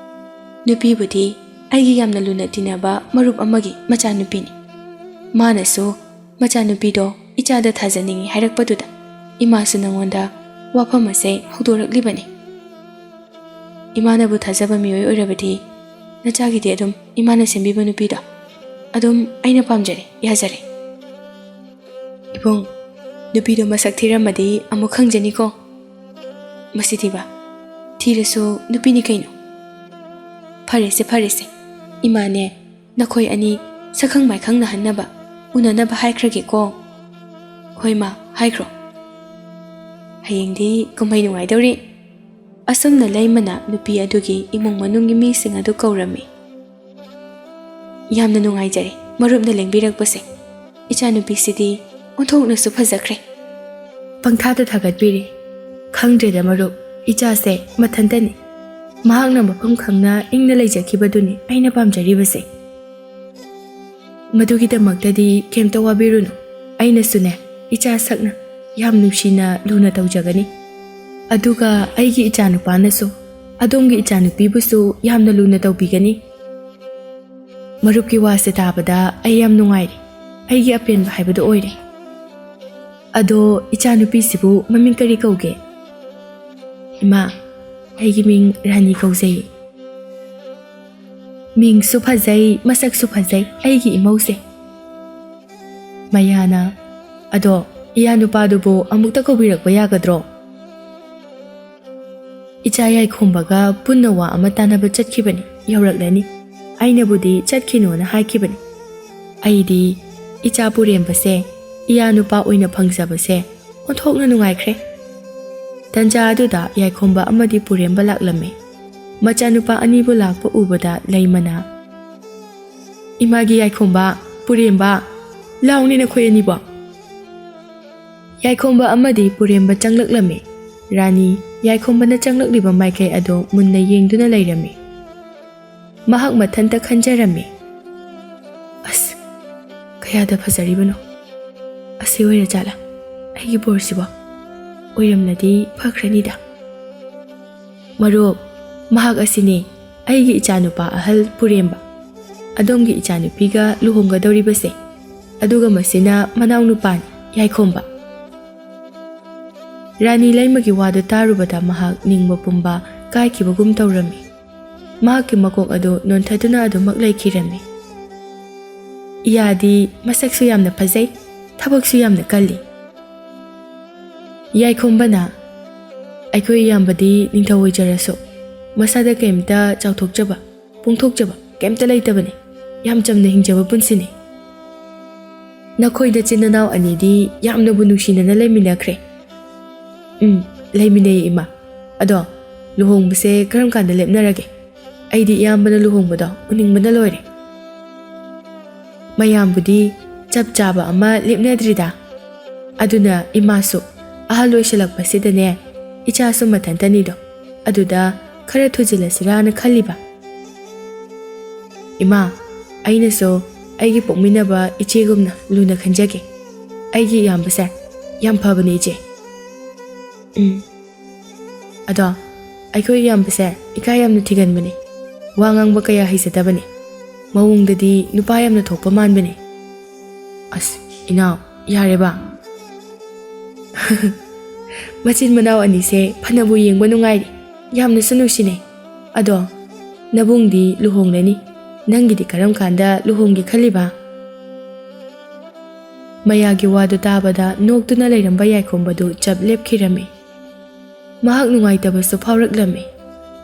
"ꯅꯨꯄꯤꯕꯨꯗꯤ ꯑꯩꯒꯤ ꯌꯥꯝꯅ ꯂꯨꯅ ꯇꯤꯟꯅꯕ ꯃꯔꯨꯞ ꯑꯃꯒꯤ ꯃꯆꯥꯅꯨꯄꯤꯅꯤ꯫ ꯃꯥꯅꯁꯨ ꯃꯆꯥꯅꯨꯄꯤꯗꯣ ꯏꯆꯥꯗ ꯊꯥꯖꯅꯤꯡꯏ ꯍꯥꯏꯔꯛꯄꯗꯨꯗ ꯏꯃꯥꯁꯨ ꯅꯉꯣꯟꯗ ꯋꯥꯐꯝ ꯑꯁꯦ ꯍꯧꯗꯣꯔꯛꯂꯤꯕꯅꯤ꯫ ꯏꯃꯥꯅꯕꯨ ꯊꯥꯖꯕ ꯃꯤꯑꯣꯏ ꯑꯣꯏꯔꯕꯗꯤ ꯅꯆꯥꯒꯤꯗꯤ ꯑꯗꯨꯝ ꯏꯃꯥꯅ ꯁꯦꯝꯕꯤꯕ ꯅꯨꯄꯤꯗꯣ ꯑꯗꯨꯝ ꯑꯩꯅ ꯄꯥꯝꯖꯔꯦ, ꯌꯥꯖꯔꯦ꯫" "ꯏꯕꯨꯡ, ꯅꯨꯄꯤꯗꯣ ꯃꯁꯛ ꯊꯤꯔꯝꯃꯗꯤ ꯑꯃꯨꯛ ꯈꯪꯖꯅꯤꯀꯣ꯫ ꯃꯁꯤ ꯊꯤꯕ, ꯊꯤꯔꯁꯨ ꯅꯨꯄꯤꯅꯤ ꯀꯩꯅꯣ꯫ ꯐꯔꯦꯁꯦ, ꯐꯔꯦꯁꯦ, ꯏꯃꯥꯅꯦ, ꯅꯈꯣꯏ ꯑꯅꯤ ꯁꯛꯈꯪ ꯃꯥꯏꯈꯪ ꯅꯥꯍꯟꯅꯕ, ꯎꯅꯅꯕ ꯍꯥꯏꯈ꯭ꯔꯒꯦꯀꯣ꯫ ꯍꯣꯏ ꯃꯥ, ꯍꯥꯏꯈ꯭ꯔꯣ꯫ ꯍꯌꯦꯡꯗꯤ ꯀꯨꯝꯍꯩ ꯅꯨꯡꯉꯥꯏꯗꯧꯔꯤ꯫ ꯑꯁꯨꯝꯅ ꯂꯩꯃꯅ ꯅꯨꯄꯤ ꯑꯗꯨꯒꯤ ꯏꯃꯨꯡ ꯃꯅꯨꯡꯒꯤ ꯃꯤꯁꯤꯡ ꯑꯗꯨ ꯀꯧꯔꯝꯃꯤ꯫ ꯌꯥꯝꯅ ꯅꯨꯡꯉꯥꯏꯖꯔꯦ ꯃꯔꯨꯞꯅ ꯂꯦꯡꯕꯤꯔꯛꯄꯁꯦ꯫ ꯏꯆꯥꯅꯨꯄꯤꯁꯤꯗꯤ ꯑꯣꯟꯊꯣꯛꯅꯁꯨ ꯐꯖꯈ꯭ꯔꯦ꯫ ꯄꯪꯊꯥꯗ ꯊꯥꯒꯠꯄꯤꯔꯤ꯫ ꯈꯪꯗ꯭ꯔꯦꯗ ꯃꯔꯨꯞ, ꯏꯆꯥꯁꯦ ꯃꯊꯟꯇꯅꯤ꯫ ꯃꯍꯥꯛꯅ ꯃꯐꯝ ꯈꯪꯅ ꯏꯪꯅ ꯂꯩꯖꯈꯤꯕꯗꯨꯅꯤ ꯑꯩꯅ ꯄꯥꯝꯖꯔꯤꯕꯁꯦ꯫ ꯃꯗꯨꯒꯤꯗꯃꯛꯇꯗꯤ ꯀꯩꯝꯇ ꯋꯥꯕꯤꯔꯨꯅꯨ꯫ ꯑꯩꯅꯁꯨꯅꯦ, ꯏꯆꯥ ꯁꯛꯅ ꯌꯥꯝ ꯅꯨꯡꯁꯤꯅ ꯂꯨꯅ ꯇꯧꯖꯒꯅꯤ꯫ ꯑꯗꯨꯒ ꯑꯩꯒꯤ ꯏꯆꯥꯅꯨꯄꯥꯅꯁꯨ ꯑꯗꯣꯝꯒꯤ ꯏꯆꯥꯅꯨꯄꯤꯕꯨꯁꯨ ꯌꯥꯝꯅ ꯂꯨꯅ ꯇꯧꯕꯤꯒꯅꯤ꯫ ꯃꯔꯨꯞꯀꯤ ꯋꯥꯁꯦ ꯇꯥꯕꯗ ꯑꯩ ꯌꯥꯝ ꯅꯨꯡꯉꯥꯏꯔꯦ꯫ ꯑꯩꯒꯤ ꯑꯄꯦꯟꯕ ꯍꯥꯏꯕꯗꯨ ꯑꯣꯏꯔꯦ꯫ ꯑꯗꯣ ꯏꯆꯥꯅꯨꯄꯤꯁꯤꯕꯨ ꯃꯃꯤꯡ ꯀꯔꯤ ꯀꯧꯒꯦ? ꯏꯃꯥ, ꯑꯩꯒꯤ ꯃꯤꯡ ꯔꯥꯅꯤ ꯀꯧꯖꯩ꯫ ꯃꯤꯡꯁꯨ ꯐꯖꯩ, ꯃꯁꯛꯁꯨ ꯐꯖꯩ ꯑꯩꯒꯤ ꯏꯃꯧꯁꯦ꯫ ꯃꯌꯥꯅ, ꯑꯗꯣ ꯏꯌꯥ ꯅꯨꯄꯥꯗꯨꯕꯨ ꯑꯃꯨꯛꯇ ꯀꯧꯕꯤꯔꯛꯄ ꯌꯥꯒꯗ꯭ꯔꯣ? ꯏꯆꯥ ꯌꯥꯏꯈꯣꯝꯕꯒ ꯄꯨꯟꯅ ꯋꯥ ꯑꯃ ꯇꯥꯟꯅꯕ ꯆꯠꯈꯤꯕꯅꯤ, ꯌꯧꯔꯛꯂꯅꯤ꯫ ꯑꯩꯅꯕꯨꯗꯤ ꯆꯠꯈꯤꯅꯣꯅ ꯍꯥꯏꯈꯤꯕꯅꯤ꯫ ꯑꯩꯗꯤ ꯏꯆꯥ ꯄꯨꯔꯦꯝꯕꯁꯦ ꯏꯌꯥ ꯅꯨꯄꯥ ꯑꯣꯏꯅ ꯐꯪꯖꯕꯁꯦ ꯑꯣꯟꯊꯣꯛꯅ ꯅꯨꯡꯉꯥꯏꯈ꯭ꯔꯦ꯫ ꯇꯟꯖꯥ ꯑꯗꯨꯗ ꯌꯥꯏꯈꯣꯝꯕ ꯑꯃꯗꯤ ꯄꯨꯔꯦꯝꯕ ꯂꯥꯛꯂꯝꯃꯤ꯫ ꯃꯆꯥꯅꯨꯄꯥ ꯑꯅꯤꯕꯨ ꯂꯥꯛꯄ ꯎꯕꯗ ꯂꯩꯃꯅ, "ꯏꯃꯥꯒꯤ ꯌꯥꯏꯈꯣꯝꯕ, ꯄꯨꯔꯦꯝꯕ, ꯂꯥꯎꯅꯦ ꯅꯈꯣꯏ ꯑꯅꯤꯕꯣ!" ꯌꯥꯏꯈꯣꯝꯕ ꯑꯃꯗꯤ ꯄꯨꯔꯦꯝꯕ ꯆꯪꯂꯛꯂꯝꯃꯤ꯫ ꯔꯥꯅꯤ ꯌꯥꯏꯈꯣꯝꯕꯅ ꯆꯪꯂꯛꯂꯤꯕ ꯃꯥꯏꯀꯩ ꯑꯗꯨ ꯃꯨꯟꯅ ꯌꯦꯡꯗꯨꯅ ꯂꯩꯔꯝꯃꯤ꯫ ꯃꯍꯥꯛ ꯃꯊꯟꯇ ꯈꯟꯖꯔꯝꯃꯤ, "ꯑꯁ, ꯀꯌꯥꯗ ꯐꯖꯔꯤꯕꯅꯣ! ꯑꯁꯤ ꯑꯣꯏꯔ ꯖꯥꯠꯂꯥ? ꯑꯩꯒꯤ ꯕꯣꯔꯁꯤꯕꯣ? ꯑꯣꯏꯔꯝꯂꯗꯤ ꯐꯈ꯭ꯔꯅꯤꯗ꯫ ꯃꯔꯨꯞ, ꯃꯍꯥꯛ ꯑꯁꯤꯅꯤ ꯑꯩꯒꯤ ꯏꯆꯥꯅꯨꯄꯥ ꯑꯍꯜ ꯄꯨꯔꯦꯝꯕ꯫ ꯑꯗꯣꯝꯒꯤ ꯏꯆꯥꯅꯨꯄꯤꯒ ꯂꯨꯍꯣꯡꯒꯗꯧꯔꯤꯕꯁꯦ꯫ ꯑꯗꯨꯒ ꯃꯁꯤꯅ ꯃꯅꯥꯎꯅꯨꯄꯥꯅꯤ, ꯌꯥꯏꯈꯣꯝꯕ꯫" ꯔꯥꯅꯤ ꯂꯩꯃꯒꯤ ꯋꯥꯗꯨ ꯇꯥꯔꯨꯕꯗ ꯃꯍꯥꯛ ꯅꯤꯡꯕ ꯄꯨꯝꯕ ꯀꯥꯏꯈꯤꯕꯒꯨꯝ ꯇꯧꯔꯝꯃꯤ꯫ ꯃꯍꯥꯛꯀꯤ ꯃꯀꯣꯛ ꯑꯗꯨ ꯅꯣꯟꯊꯗꯨꯅ ꯑꯗꯨꯃꯛ ꯂꯩꯈꯤꯔꯝꯃꯤ꯫ ꯏꯌꯥꯗꯤ ꯃꯁꯛꯁꯨ ꯌꯥꯝꯅ ꯐꯖꯩ, ꯊꯕꯛꯁꯨ ꯌꯥꯝꯅ ꯀꯜꯂꯤ꯫ ꯌꯥꯏꯈꯣꯝꯕꯅ, "ꯑꯩꯈꯣꯏ ꯏꯌꯥꯝꯕꯗꯤ ꯅꯤꯡꯊꯧ ꯑꯣꯏꯖꯔꯁꯨ ꯃꯁꯥꯗ ꯀꯩꯝꯇ ꯆꯥꯎꯊꯣꯛꯆꯕ, ꯄꯣꯡꯊꯣꯛꯆꯕ ꯀꯩꯝꯇ ꯂꯩꯇꯕꯅꯤ꯫ ꯌꯥꯝ ꯆꯝꯅ ꯍꯤꯡꯖꯕ ꯄꯨꯟꯁꯤꯅꯤ꯫ ꯅꯈꯣꯏ ꯅꯆꯤꯟ ꯅꯅꯥꯎ ꯑꯅꯤꯗꯤ ꯌꯥꯝꯅꯕꯨ ꯅꯨꯡꯁꯤꯅꯅ ꯂꯩꯃꯤꯟꯅꯈ꯭ꯔꯦ꯫" "ꯎꯝ, ꯂꯩꯃꯤꯟꯅꯩ ꯏꯃꯥ꯫ ꯑꯗꯣ ꯂꯨꯍꯣꯡꯕꯁꯦ ꯀꯔꯝ ꯀꯥꯟꯗ ꯂꯦꯞꯅꯔꯒꯦ? ꯑꯩꯗꯤ ꯏꯌꯥꯝꯕꯅ ꯂꯨꯍꯣꯡꯕꯗꯣ ꯎꯅꯤꯡꯕꯅ ꯂꯣꯏꯔꯦ꯫" ꯃꯌꯥꯝꯕꯨꯗꯤ ꯆꯞ ꯆꯥꯕ ꯑꯃ ꯂꯦꯞꯅꯗ꯭ꯔꯤꯗ꯫ ꯑꯗꯨꯅ ꯏꯃꯥꯁꯨ ꯑꯍꯜ ꯑꯣꯏꯁꯜꯂꯛꯄꯁꯤꯗꯅꯦ, ꯏꯆꯥꯁꯨ ꯃꯊꯟꯇꯅꯤꯗꯣ, ꯑꯗꯨꯗ ꯈꯔ ꯊꯨꯖꯤꯜꯂꯁꯤꯔꯥꯅ ꯈꯜꯂꯤꯕ꯫ ꯏꯃꯥ, ꯑꯩꯅꯁꯨ ꯑꯩꯒꯤ ꯄꯣꯛꯃꯤꯟꯅꯕ ꯏꯆꯦꯒꯨꯝꯅ ꯂꯨꯅ ꯈꯟꯖꯒꯦ꯫ ꯑꯩꯒꯤ ꯏꯌꯥꯝꯕꯁꯦ ꯌꯥꯝ ꯐꯕꯅꯦ, ꯏꯆꯦ꯫ ꯎꯝ꯫ ꯑꯗꯣ ꯑꯩꯈꯣꯏ ꯏꯌꯥꯝꯕꯁꯦ ꯏꯀꯥꯏ ꯌꯥꯝꯅ ꯊꯤꯒꯟꯕꯅꯦ꯫ ꯋꯥ ꯉꯥꯡꯕ ꯀꯌꯥ ꯍꯩꯖꯗꯕꯅꯦ꯫ ꯃꯑꯣꯡꯗꯗꯤ ꯅꯨꯄꯥ ꯌꯥꯝꯅ ꯊꯣꯛꯄ ꯃꯥꯟꯕꯅꯦ꯫ ꯑꯁ, ꯏꯅꯥꯎ, ꯌꯥꯔꯦꯕ꯫ ꯃꯆꯤꯟ ꯃꯅꯥꯎ ꯑꯅꯤꯁꯦ ꯐꯅꯕꯨ ꯌꯦꯡꯕ ꯅꯨꯡꯉꯥꯏꯔꯤ, ꯌꯥꯝꯅꯁꯨ ꯅꯨꯡꯁꯤꯅꯩ꯫ ꯑꯗꯣ ꯅꯕꯨꯡꯗꯤ ꯂꯨꯍꯣꯡꯂꯅꯤ, ꯅꯪꯒꯤꯗꯤ ꯀꯔꯝ ꯀꯥꯟꯗ ꯂꯨꯍꯣꯡꯒꯦ ꯈꯜꯂꯤꯕ? ꯃꯌꯥꯒꯤ ꯋꯥꯗꯨ ꯇꯥꯕꯗ ꯅꯣꯛꯇꯨꯅ ꯂꯩꯔꯝꯕ ꯌꯥꯏꯈꯣꯝꯕꯗꯨ ꯆꯞ ꯂꯦꯞꯈꯤꯔꯝꯃꯤ꯫ ꯃꯍꯥꯛ ꯅꯨꯡꯉꯥꯏꯇꯕꯁꯨ ꯐꯥꯎꯔꯛꯂꯝꯃꯤ꯫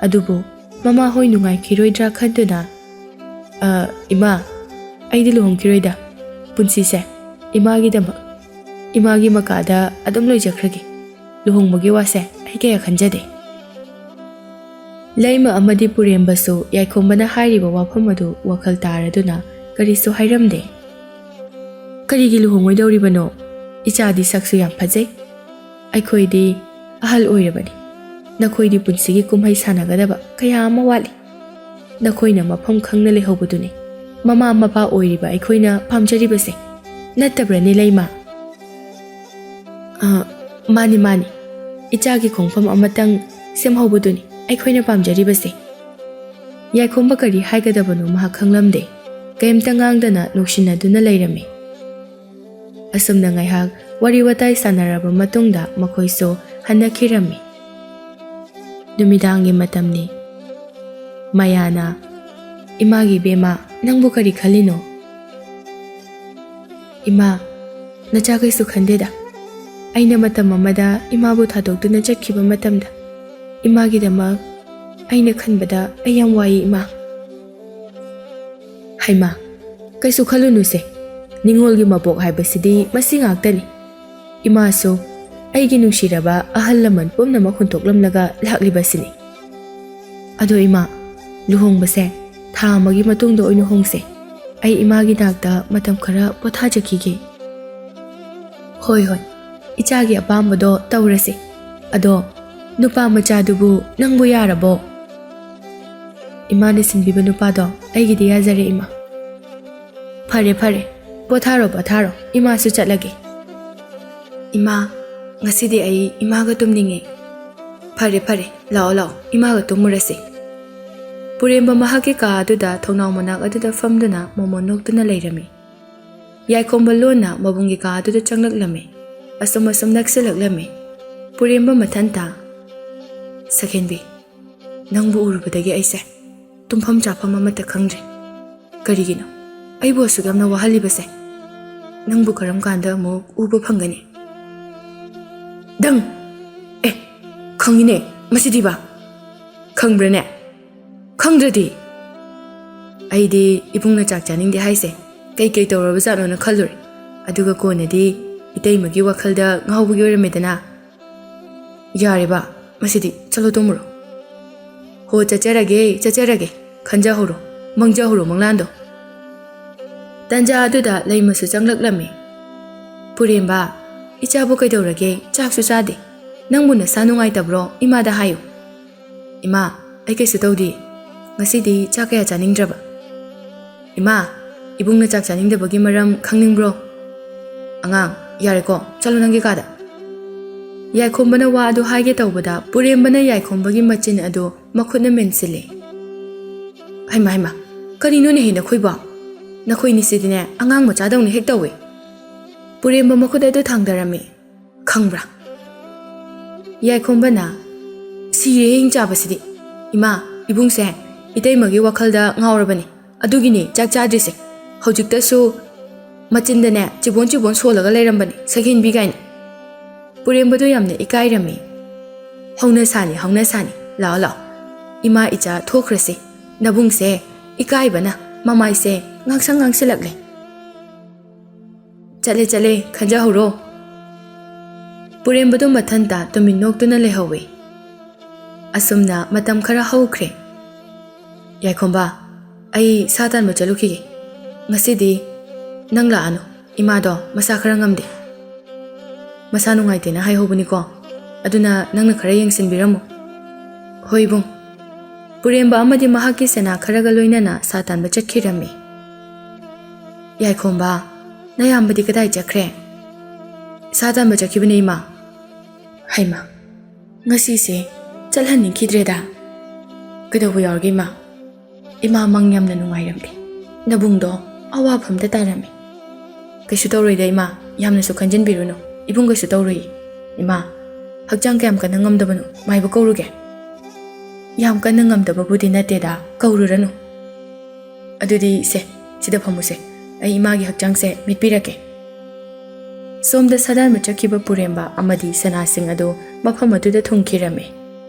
ꯑꯗꯨꯕꯨ ꯃꯃꯥ ꯍꯣꯏ ꯅꯨꯡꯉꯥꯏꯈꯤꯔꯣꯏꯗ꯭ꯔꯥ ꯈꯟꯗꯨꯅ, "ꯑ, ꯏꯃꯥ, ꯑꯩꯗꯤ ꯂꯨꯍꯣꯡꯈꯤꯔꯣꯏꯗ꯫ ꯄꯨꯟꯁꯤꯁꯦ ꯏꯃꯥꯒꯤꯗꯃꯛ, ꯏꯃꯥꯒꯤ ꯃꯀꯥꯗ ꯑꯗꯨꯝ ꯂꯣꯏꯖꯈ꯭ꯔꯒꯦ꯫ ꯂꯨꯍꯣꯡꯕꯒꯤ ꯋꯥꯁꯦ ꯑꯩ ꯀꯌꯥ ꯈꯟꯖꯗꯦ꯫" ꯂꯩꯃ ꯑꯃꯗꯤ ꯄꯨꯔꯦꯝꯕꯁꯨ ꯌꯥꯏꯈꯣꯝꯕꯅ ꯍꯥꯏꯔꯤꯕ ꯋꯥꯐꯝ ꯑꯗꯨ ꯋꯥꯈꯜ ꯇꯥꯔꯗꯨꯅ ꯀꯔꯤꯁꯨ ꯍꯥꯏꯔꯝꯗꯦ꯫ "ꯀꯔꯤꯒꯤ ꯂꯨꯍꯣꯡꯉꯣꯏꯗꯧꯔꯤꯕꯅꯣ? ꯏꯆꯥꯗꯤ ꯁꯛꯁꯨ ꯌꯥꯝ ꯐꯖꯩ꯫ ꯑꯩꯈꯣꯏꯗꯤ ꯑꯍꯜ ꯑꯣꯏꯔꯕꯅꯤ꯫ ꯅꯈꯣꯏꯗꯤ ꯄꯨꯟꯁꯤꯒꯤ ꯀꯨꯝꯍꯩ ꯁꯥꯟꯅꯒꯗꯕ ꯀꯌꯥ ꯑꯃ ꯋꯥꯠꯂꯤ꯫ ꯅꯈꯣꯏꯅ ꯃꯐꯝ ꯈꯪꯅ ꯂꯩꯍꯧꯕꯗꯨꯅꯤ ꯃꯃꯥ ꯃꯄꯥ ꯑꯣꯏꯔꯤꯕ ꯑꯩꯈꯣꯏꯅ ꯄꯥꯝꯖꯔꯤꯕꯁꯦ꯫ ꯅꯠꯇꯕ꯭ꯔꯅꯦ, ꯂꯩꯃ?" "ꯑ, ꯃꯥꯅꯤ, ꯃꯥꯅꯤ꯫ ꯏꯆꯥꯒꯤ ꯈꯣꯡꯐꯝ ꯑꯃꯇꯪ ꯁꯦꯝꯍꯧꯕꯗꯨꯅꯤ ꯑꯩꯈꯣꯏꯅ ꯄꯥꯝꯖꯔꯤꯕꯁꯦ꯫" ꯌꯥꯏꯈꯣꯝꯕ ꯀꯔꯤ ꯍꯥꯏꯒꯗꯕꯅꯣ ꯃꯍꯥꯛ ꯈꯪꯂꯝꯗꯦ꯫ ꯀꯩꯝꯇ ꯉꯥꯡꯗꯅ ꯅꯣꯛꯁꯤꯟꯅꯗꯨꯅ ꯂꯩꯔꯝꯃꯤ꯫ ꯑꯁꯨꯝꯅ ꯉꯥꯏꯍꯥꯛ ꯋꯥꯔꯤ ꯋꯥꯇꯥꯏ ꯁꯥꯟꯅꯔꯕ ꯃꯇꯨꯡꯗ ꯃꯈꯣꯏꯁꯨ ꯍꯟꯅꯈꯤꯔꯝꯃꯤ꯫ ꯅꯨꯃꯤꯗꯥꯡꯒꯤ ꯃꯇꯝꯅꯤ꯫ ꯃꯌꯥꯅ, "ꯏꯃꯥꯒꯤ ꯏꯕꯦꯝꯃ, ꯅꯪꯕꯨ ꯀꯔꯤ ꯈꯜꯂꯤꯅꯣ?" "ꯏꯃꯥ, ꯅꯆꯥ ꯀꯩꯁꯨ ꯈꯟꯗꯦꯗ꯫ ꯑꯩꯅ ꯃꯇꯝ ꯑꯃꯗ ꯏꯃꯥꯕꯨ ꯊꯥꯗꯣꯛꯇꯨꯅ ꯆꯠꯈꯤꯕ ꯃꯇꯝꯗ ꯏꯃꯥꯒꯤꯗꯃꯛ ꯑꯩꯅ ꯈꯟꯕꯗ ꯑꯩ ꯌꯥꯝ ꯋꯥꯏ, ꯏꯃꯥ꯫ ꯍꯩꯃꯥ, ꯀꯩꯁꯨ ꯈꯜꯂꯨꯅꯨꯁꯦ꯫ ꯅꯤꯡꯉꯣꯜꯒꯤ ꯃꯄꯣꯛ ꯍꯥꯏꯕꯁꯤꯗꯤ ꯃꯁꯤ ꯉꯥꯛꯇꯅꯤ꯫ ꯏꯃꯥꯁꯨ ꯑꯩꯒꯤ ꯅꯨꯡꯁꯤꯔꯕ ꯑꯍꯜ ꯂꯃꯟ ꯄꯨꯝꯅꯃꯛ ꯍꯨꯟꯗꯣꯛꯂꯝꯂꯒ ꯂꯥꯛꯂꯤꯕꯁꯤꯅꯤ꯫ ꯑꯗꯣ ꯏꯃꯥ, ꯂꯨꯍꯣꯡꯕꯁꯦ ꯊꯥ ꯑꯃꯒꯤ ꯃꯇꯨꯡꯗ ꯑꯣꯏꯅ ꯍꯣꯡꯁꯦ꯫ ꯑꯩ ꯏꯃꯥꯒꯤ ꯅꯥꯛꯇ ꯃꯇꯝ ꯈꯔ ꯄꯣꯊꯥꯖꯈꯤꯒꯦ꯫ ꯍꯣꯏ, ꯍꯣꯏ, ꯏꯆꯥꯒꯤ ꯑꯄꯥꯝꯕꯗꯣ ꯇꯧꯔꯁꯦ꯫ ꯑꯗꯣ ꯅꯨꯄꯥ ꯃꯆꯥꯗꯨꯕꯨ ꯅꯪꯕꯨ ꯌꯥꯔꯕꯣ? ꯏꯃꯥꯅ ꯁꯤꯟꯕꯤꯕ ꯅꯨꯄꯥꯗꯣ ꯑꯩꯒꯤꯗꯤ ꯌꯥꯖꯔꯦ, ꯏꯃꯥ꯫ ꯐꯔꯦ, ꯐꯔꯦ, ꯄꯣꯊꯥꯔꯣ, ꯄꯣꯊꯥꯔꯣ, ꯏꯃꯥꯁꯨ ꯆꯠꯂꯒꯦ꯫ ꯏꯃꯥ, ꯉꯁꯤꯗꯤ ꯑꯩ ꯏꯃꯥꯒ ꯇꯨꯝꯅꯤꯡꯉꯦ꯫ ꯐꯔꯦ, ꯐꯔꯦ, ꯂꯥꯛꯑꯣ, ꯂꯥꯛꯑꯣ, ꯏꯃꯥꯒ ꯇꯨꯝꯃꯨꯔꯁꯤ꯫ ꯄꯨꯔꯦꯝꯕ ꯃꯍꯥꯛꯀꯤ ꯀꯥ ꯑꯗꯨꯗ ꯊꯣꯡꯅꯥꯎ ꯃꯅꯥꯛ ꯑꯗꯨꯗ ꯐꯝꯗꯨꯅ ꯃꯣꯃꯣꯟ ꯅꯣꯛꯇꯨꯅ ꯂꯩꯔꯝꯃꯤ꯫ ꯌꯥꯏꯈꯣꯝꯕ ꯂꯣꯟꯅ ꯃꯕꯨꯡꯒꯤ ꯀꯥ ꯑꯗꯨꯗ ꯆꯪꯂꯛꯂꯝꯃꯤ꯫ ꯑꯁꯨꯝ ꯑꯁꯨꯝ ꯅꯛꯁꯤꯜꯂꯛꯂꯝꯃꯤ꯫ ꯄꯨꯔꯦꯝꯕ ꯃꯊꯟꯇ, "ꯁꯛꯍꯦꯟꯕꯤ, ꯅꯪꯕꯨ ꯎꯔꯨꯕꯗꯒꯤ ꯑꯩꯁꯦ ꯇꯨꯝꯐꯝ ꯆꯥꯐꯝ ꯑꯃꯠꯇ ꯈꯪꯗ꯭ꯔꯦ꯫ ꯀꯔꯤꯒꯤꯅꯣ? ꯑꯩꯕꯨ ꯑꯁꯨꯛ ꯌꯥꯝꯅ ꯋꯥꯍꯜꯂꯤꯕꯁꯦ? ꯅꯪꯕꯨ ꯀꯔꯝ ꯀꯥꯟꯗ ꯑꯃꯨꯛ ꯎꯕ ꯐꯪꯒꯅꯤ?" ꯗꯪ! ꯑꯦ, ꯈꯪꯉꯤꯅꯦ, ꯃꯁꯤꯗꯤꯕ꯫ ꯈꯪꯕ꯭ꯔꯅꯦ? ꯈꯪꯗ꯭ꯔꯗꯤ? ꯑꯩꯗꯤ ꯏꯕꯨꯡꯅ ꯆꯥꯛ ꯆꯥꯅꯤꯡꯗꯦ ꯍꯥꯏꯁꯦ ꯀꯩ ꯀꯩ ꯇꯧꯔꯕꯖꯥꯠꯅꯣꯅ ꯈꯜꯂꯨꯔꯦ꯫ ꯑꯗꯨꯒ ꯀꯣꯟꯅꯗꯤ ꯏꯇꯩꯃꯒꯤ ꯋꯥꯈꯜꯗ ꯉꯥꯎꯕꯒꯤ ꯑꯣꯏꯔꯝꯃꯦꯗꯅ꯫ ꯌꯥꯔꯦꯕ, ꯃꯁꯤꯗꯤ ꯆꯠꯂꯣ ꯇꯨꯝꯃꯨꯔꯣ꯫ ꯍꯣ, ꯆꯠꯆꯔꯒꯦ, ꯆꯠꯆꯔꯒꯦ꯫ ꯈꯟꯖꯍꯧꯔꯣ, ꯃꯪꯖꯍꯧꯔꯣ ꯃꯪꯂꯥꯟꯗꯣ꯫ ꯇꯟꯖꯥ ꯑꯗꯨꯗ ꯂꯩꯃꯁꯨ ꯆꯪꯂꯛꯂꯝꯃꯤ꯫ "ꯄꯨꯔꯦꯝꯕ, ꯏꯆꯥꯕꯨ ꯀꯩꯗꯧꯔꯒꯦ? ꯆꯥꯛꯁꯨ ꯆꯥꯗꯦ꯫ ꯅꯪꯕꯨ ꯅꯁꯥ ꯅꯨꯡꯉꯥꯏꯇꯕ꯭ꯔꯣ? ꯏꯃꯥꯗ ꯍꯥꯏꯌꯨ꯫" "ꯏꯃꯥ, ꯑꯩ ꯀꯩꯁꯨ ꯇꯧꯗꯦ꯫ ꯉꯁꯤꯗꯤ ꯆꯥꯛ ꯀꯌꯥ ꯆꯥꯅꯤꯡꯗ꯭ꯔꯕ꯫" "ꯏꯃꯥ, ꯏꯕꯨꯡꯅ ꯆꯥꯛ ꯆꯥꯅꯤꯡꯗꯕꯒꯤ ꯃꯔꯝ ꯈꯪꯅꯤꯡꯕ꯭ꯔꯣ?" "ꯑꯉꯥꯡ, ꯌꯥꯔꯦꯀꯣ, ꯆꯠꯂꯣ ꯅꯪꯒꯤ ꯀꯥꯗ꯫" ꯌꯥꯏꯈꯣꯝꯕꯅ ꯋꯥ ꯑꯗꯨ ꯍꯥꯏꯒꯦ ꯇꯧꯕꯗ ꯄꯨꯔꯦꯝꯕꯅ ꯌꯥꯏꯈꯣꯝꯕꯒꯤ ꯃꯆꯤꯟ ꯑꯗꯨ ꯃꯈꯨꯠꯅ ꯃꯦꯟꯁꯤꯜꯂꯦ꯫ "ꯍꯩꯃꯥ, ꯍꯩꯃꯥ, ꯀꯔꯤꯅꯣꯅꯦꯍꯦ ꯅꯈꯣꯏꯕꯣ? ꯅꯈꯣꯏ ꯑꯅꯤꯁꯤꯗꯤꯅꯦ ꯑꯉꯥꯡ ꯃꯆꯥꯗꯧꯅ ꯍꯦꯛ ꯇꯧꯋꯦ꯫" ꯄꯨꯔꯦꯝꯕ ꯃꯈꯨꯠ ꯑꯗꯨ ꯊꯥꯡꯗꯔꯝꯃꯤ꯫ "ꯈꯪꯕ꯭ꯔꯥ?" ꯌꯥꯏꯈꯣꯝꯕꯅ, "ꯁꯤꯔꯦ ꯍꯤꯡ ꯆꯥꯕꯁꯤꯗꯤ꯫ ꯏꯃꯥ, ꯏꯕꯨꯡꯁꯦ ꯏꯇꯩꯃꯒꯤ ꯋꯥꯈꯜꯗ ꯉꯥꯎꯔꯕꯅꯤ꯫ ꯑꯗꯨꯒꯤꯅꯤ ꯆꯥꯛ ꯆꯥꯗ꯭ꯔꯤꯁꯦ꯫ ꯍꯧꯖꯤꯛꯇꯁꯨ ꯃꯆꯤꯟꯗꯅꯦ ꯆꯤꯕꯣꯟ ꯆꯤꯕꯣꯟ ꯁꯣꯜꯂꯒ ꯂꯩꯔꯝꯕꯅꯤ, ꯁꯛꯍꯦꯟꯕꯤ ꯀꯥꯏꯅ꯫" ꯄꯨꯔꯦꯝꯕꯗꯣ ꯌꯥꯝꯅ ꯏꯀꯥꯏꯔꯝꯃꯤ꯫ "ꯍꯧꯅ ꯁꯥꯅꯤ, ꯍꯧꯅ ꯁꯥꯅꯤ꯫ ꯂꯥꯛꯑꯣ, ꯂꯥꯛꯑꯣ꯫ ꯏꯃꯥ ꯏꯆꯥ ꯊꯣꯛꯈ꯭ꯔꯁꯤ꯫" ꯅꯕꯨꯡꯁꯦ ꯏꯀꯥꯏꯕꯅ ꯃꯃꯥꯏꯁꯦ ꯉꯥꯡꯁꯪ ꯉꯥꯡꯁꯤꯜꯂꯛꯂꯦ꯫ "ꯆꯠꯂꯦ, ꯆꯠꯂꯦ, ꯈꯟꯖꯍꯧꯔꯣ꯫" ꯄꯨꯔꯦꯝꯕꯗꯣ ꯃꯊꯟꯇ ꯇꯨꯃꯤꯟ ꯅꯣꯛꯇꯨꯅ ꯂꯩꯍꯧꯋꯤ꯫ ꯑꯁꯨꯝꯅ ꯃꯇꯝ ꯈꯔ ꯍꯧꯈ꯭ꯔꯦ꯫ "ꯌꯥꯏꯈꯣꯝꯕ, ꯑꯩ ꯁꯥ ꯇꯥꯟꯕ ꯆꯠꯂꯨꯈꯤꯒꯦ꯫ ꯉꯁꯤꯗꯤ ꯅꯪ ꯂꯥꯛꯑꯅꯨ꯫ ꯏꯃꯥꯗꯣ ꯃꯁꯥ ꯈꯔ ꯉꯝꯗꯦ꯫ ꯃꯁꯥ ꯅꯨꯡꯉꯥꯏꯇꯦꯅ ꯍꯥꯏꯍꯧꯕꯅꯤꯀꯣ꯫ ꯑꯗꯨꯅ ꯅꯪꯅ ꯈꯔ ꯌꯦꯡꯁꯤꯟꯕꯤꯔꯝꯃꯨ꯫" "ꯍꯣꯏ ꯏꯕꯨꯡ꯫" ꯄꯨꯔꯦꯝꯕ ꯑꯃꯗꯤ ꯃꯍꯥꯛꯀꯤ ꯁꯅꯥ ꯈꯔꯒ ꯂꯣꯏꯅꯅ ꯁꯥ ꯇꯥꯟꯕ ꯆꯠꯈꯤꯔꯝꯃꯤ꯫ "ꯌꯥꯏꯈꯣꯝꯕ, ꯅꯌꯥꯝꯕꯗꯤ ꯀꯗꯥꯏ ꯆꯠꯈ꯭ꯔꯦ?" "ꯁꯥ ꯇꯥꯟꯕ ꯆꯠꯈꯤꯕꯅꯦ, ꯏꯃꯥ꯫" "ꯍꯩꯃꯥ, ꯉꯁꯤꯁꯦ ꯆꯠꯍꯟꯅꯤꯡꯈꯤꯗ꯭ꯔꯦꯗ꯫ ꯀꯩꯗꯧꯕ ꯌꯥꯎꯔꯒꯦ, ꯏꯃꯥ?" "ꯏꯃꯥ ꯃꯪ ꯌꯥꯝꯅ ꯅꯨꯡꯉꯥꯏꯔꯝꯗꯦ꯫ ꯅꯕꯨꯡꯗꯣ ꯑꯋꯥꯐꯝꯗ ꯇꯥꯔꯝꯃꯤ꯫" "ꯀꯩꯁꯨ ꯇꯧꯔꯣꯏꯗ, ꯏꯃꯥ꯫ ꯌꯥꯝꯅꯁꯨ ꯈꯟꯖꯤꯟꯕꯤꯔꯨꯅꯨ꯫ ꯏꯕꯨꯡ ꯀꯩꯁꯨ ꯇꯧꯔꯣꯏꯌꯦ꯫ ꯏꯃꯥ, ꯍꯛꯆꯥꯡ ꯀꯌꯥꯝ ꯀꯟꯅ ꯉꯝꯗꯕꯅꯣ? ꯃꯥꯏꯕ ꯀꯧꯔꯨꯒꯦ?" "ꯌꯥꯝ ꯀꯟꯅ ꯉꯝꯗꯕꯕꯨꯗꯤ ꯅꯠꯇꯦꯗ, ꯀꯧꯔꯨꯔꯅꯨ꯫ ꯑꯗꯨꯗꯤ ꯁꯦ, ꯁꯤꯗ ꯐꯝꯃꯨꯁꯦ꯫ ꯑꯩ ꯏꯃꯥꯒꯤ ꯍꯛꯆꯥꯡꯁꯦ ꯃꯤꯠꯄꯤꯔꯛꯀꯦ꯫" ꯁꯣꯝꯗ ꯁꯥ ꯇꯥꯟꯕ ꯆꯠꯈꯤꯕ ꯄꯨꯔꯦꯝꯕ ꯑꯃꯗꯤ ꯁꯅꯥꯁꯤꯡ ꯑꯗꯨ ꯃꯐꯝ ꯑꯗꯨꯗ ꯊꯨꯡꯈꯤꯔꯝꯃꯤ꯫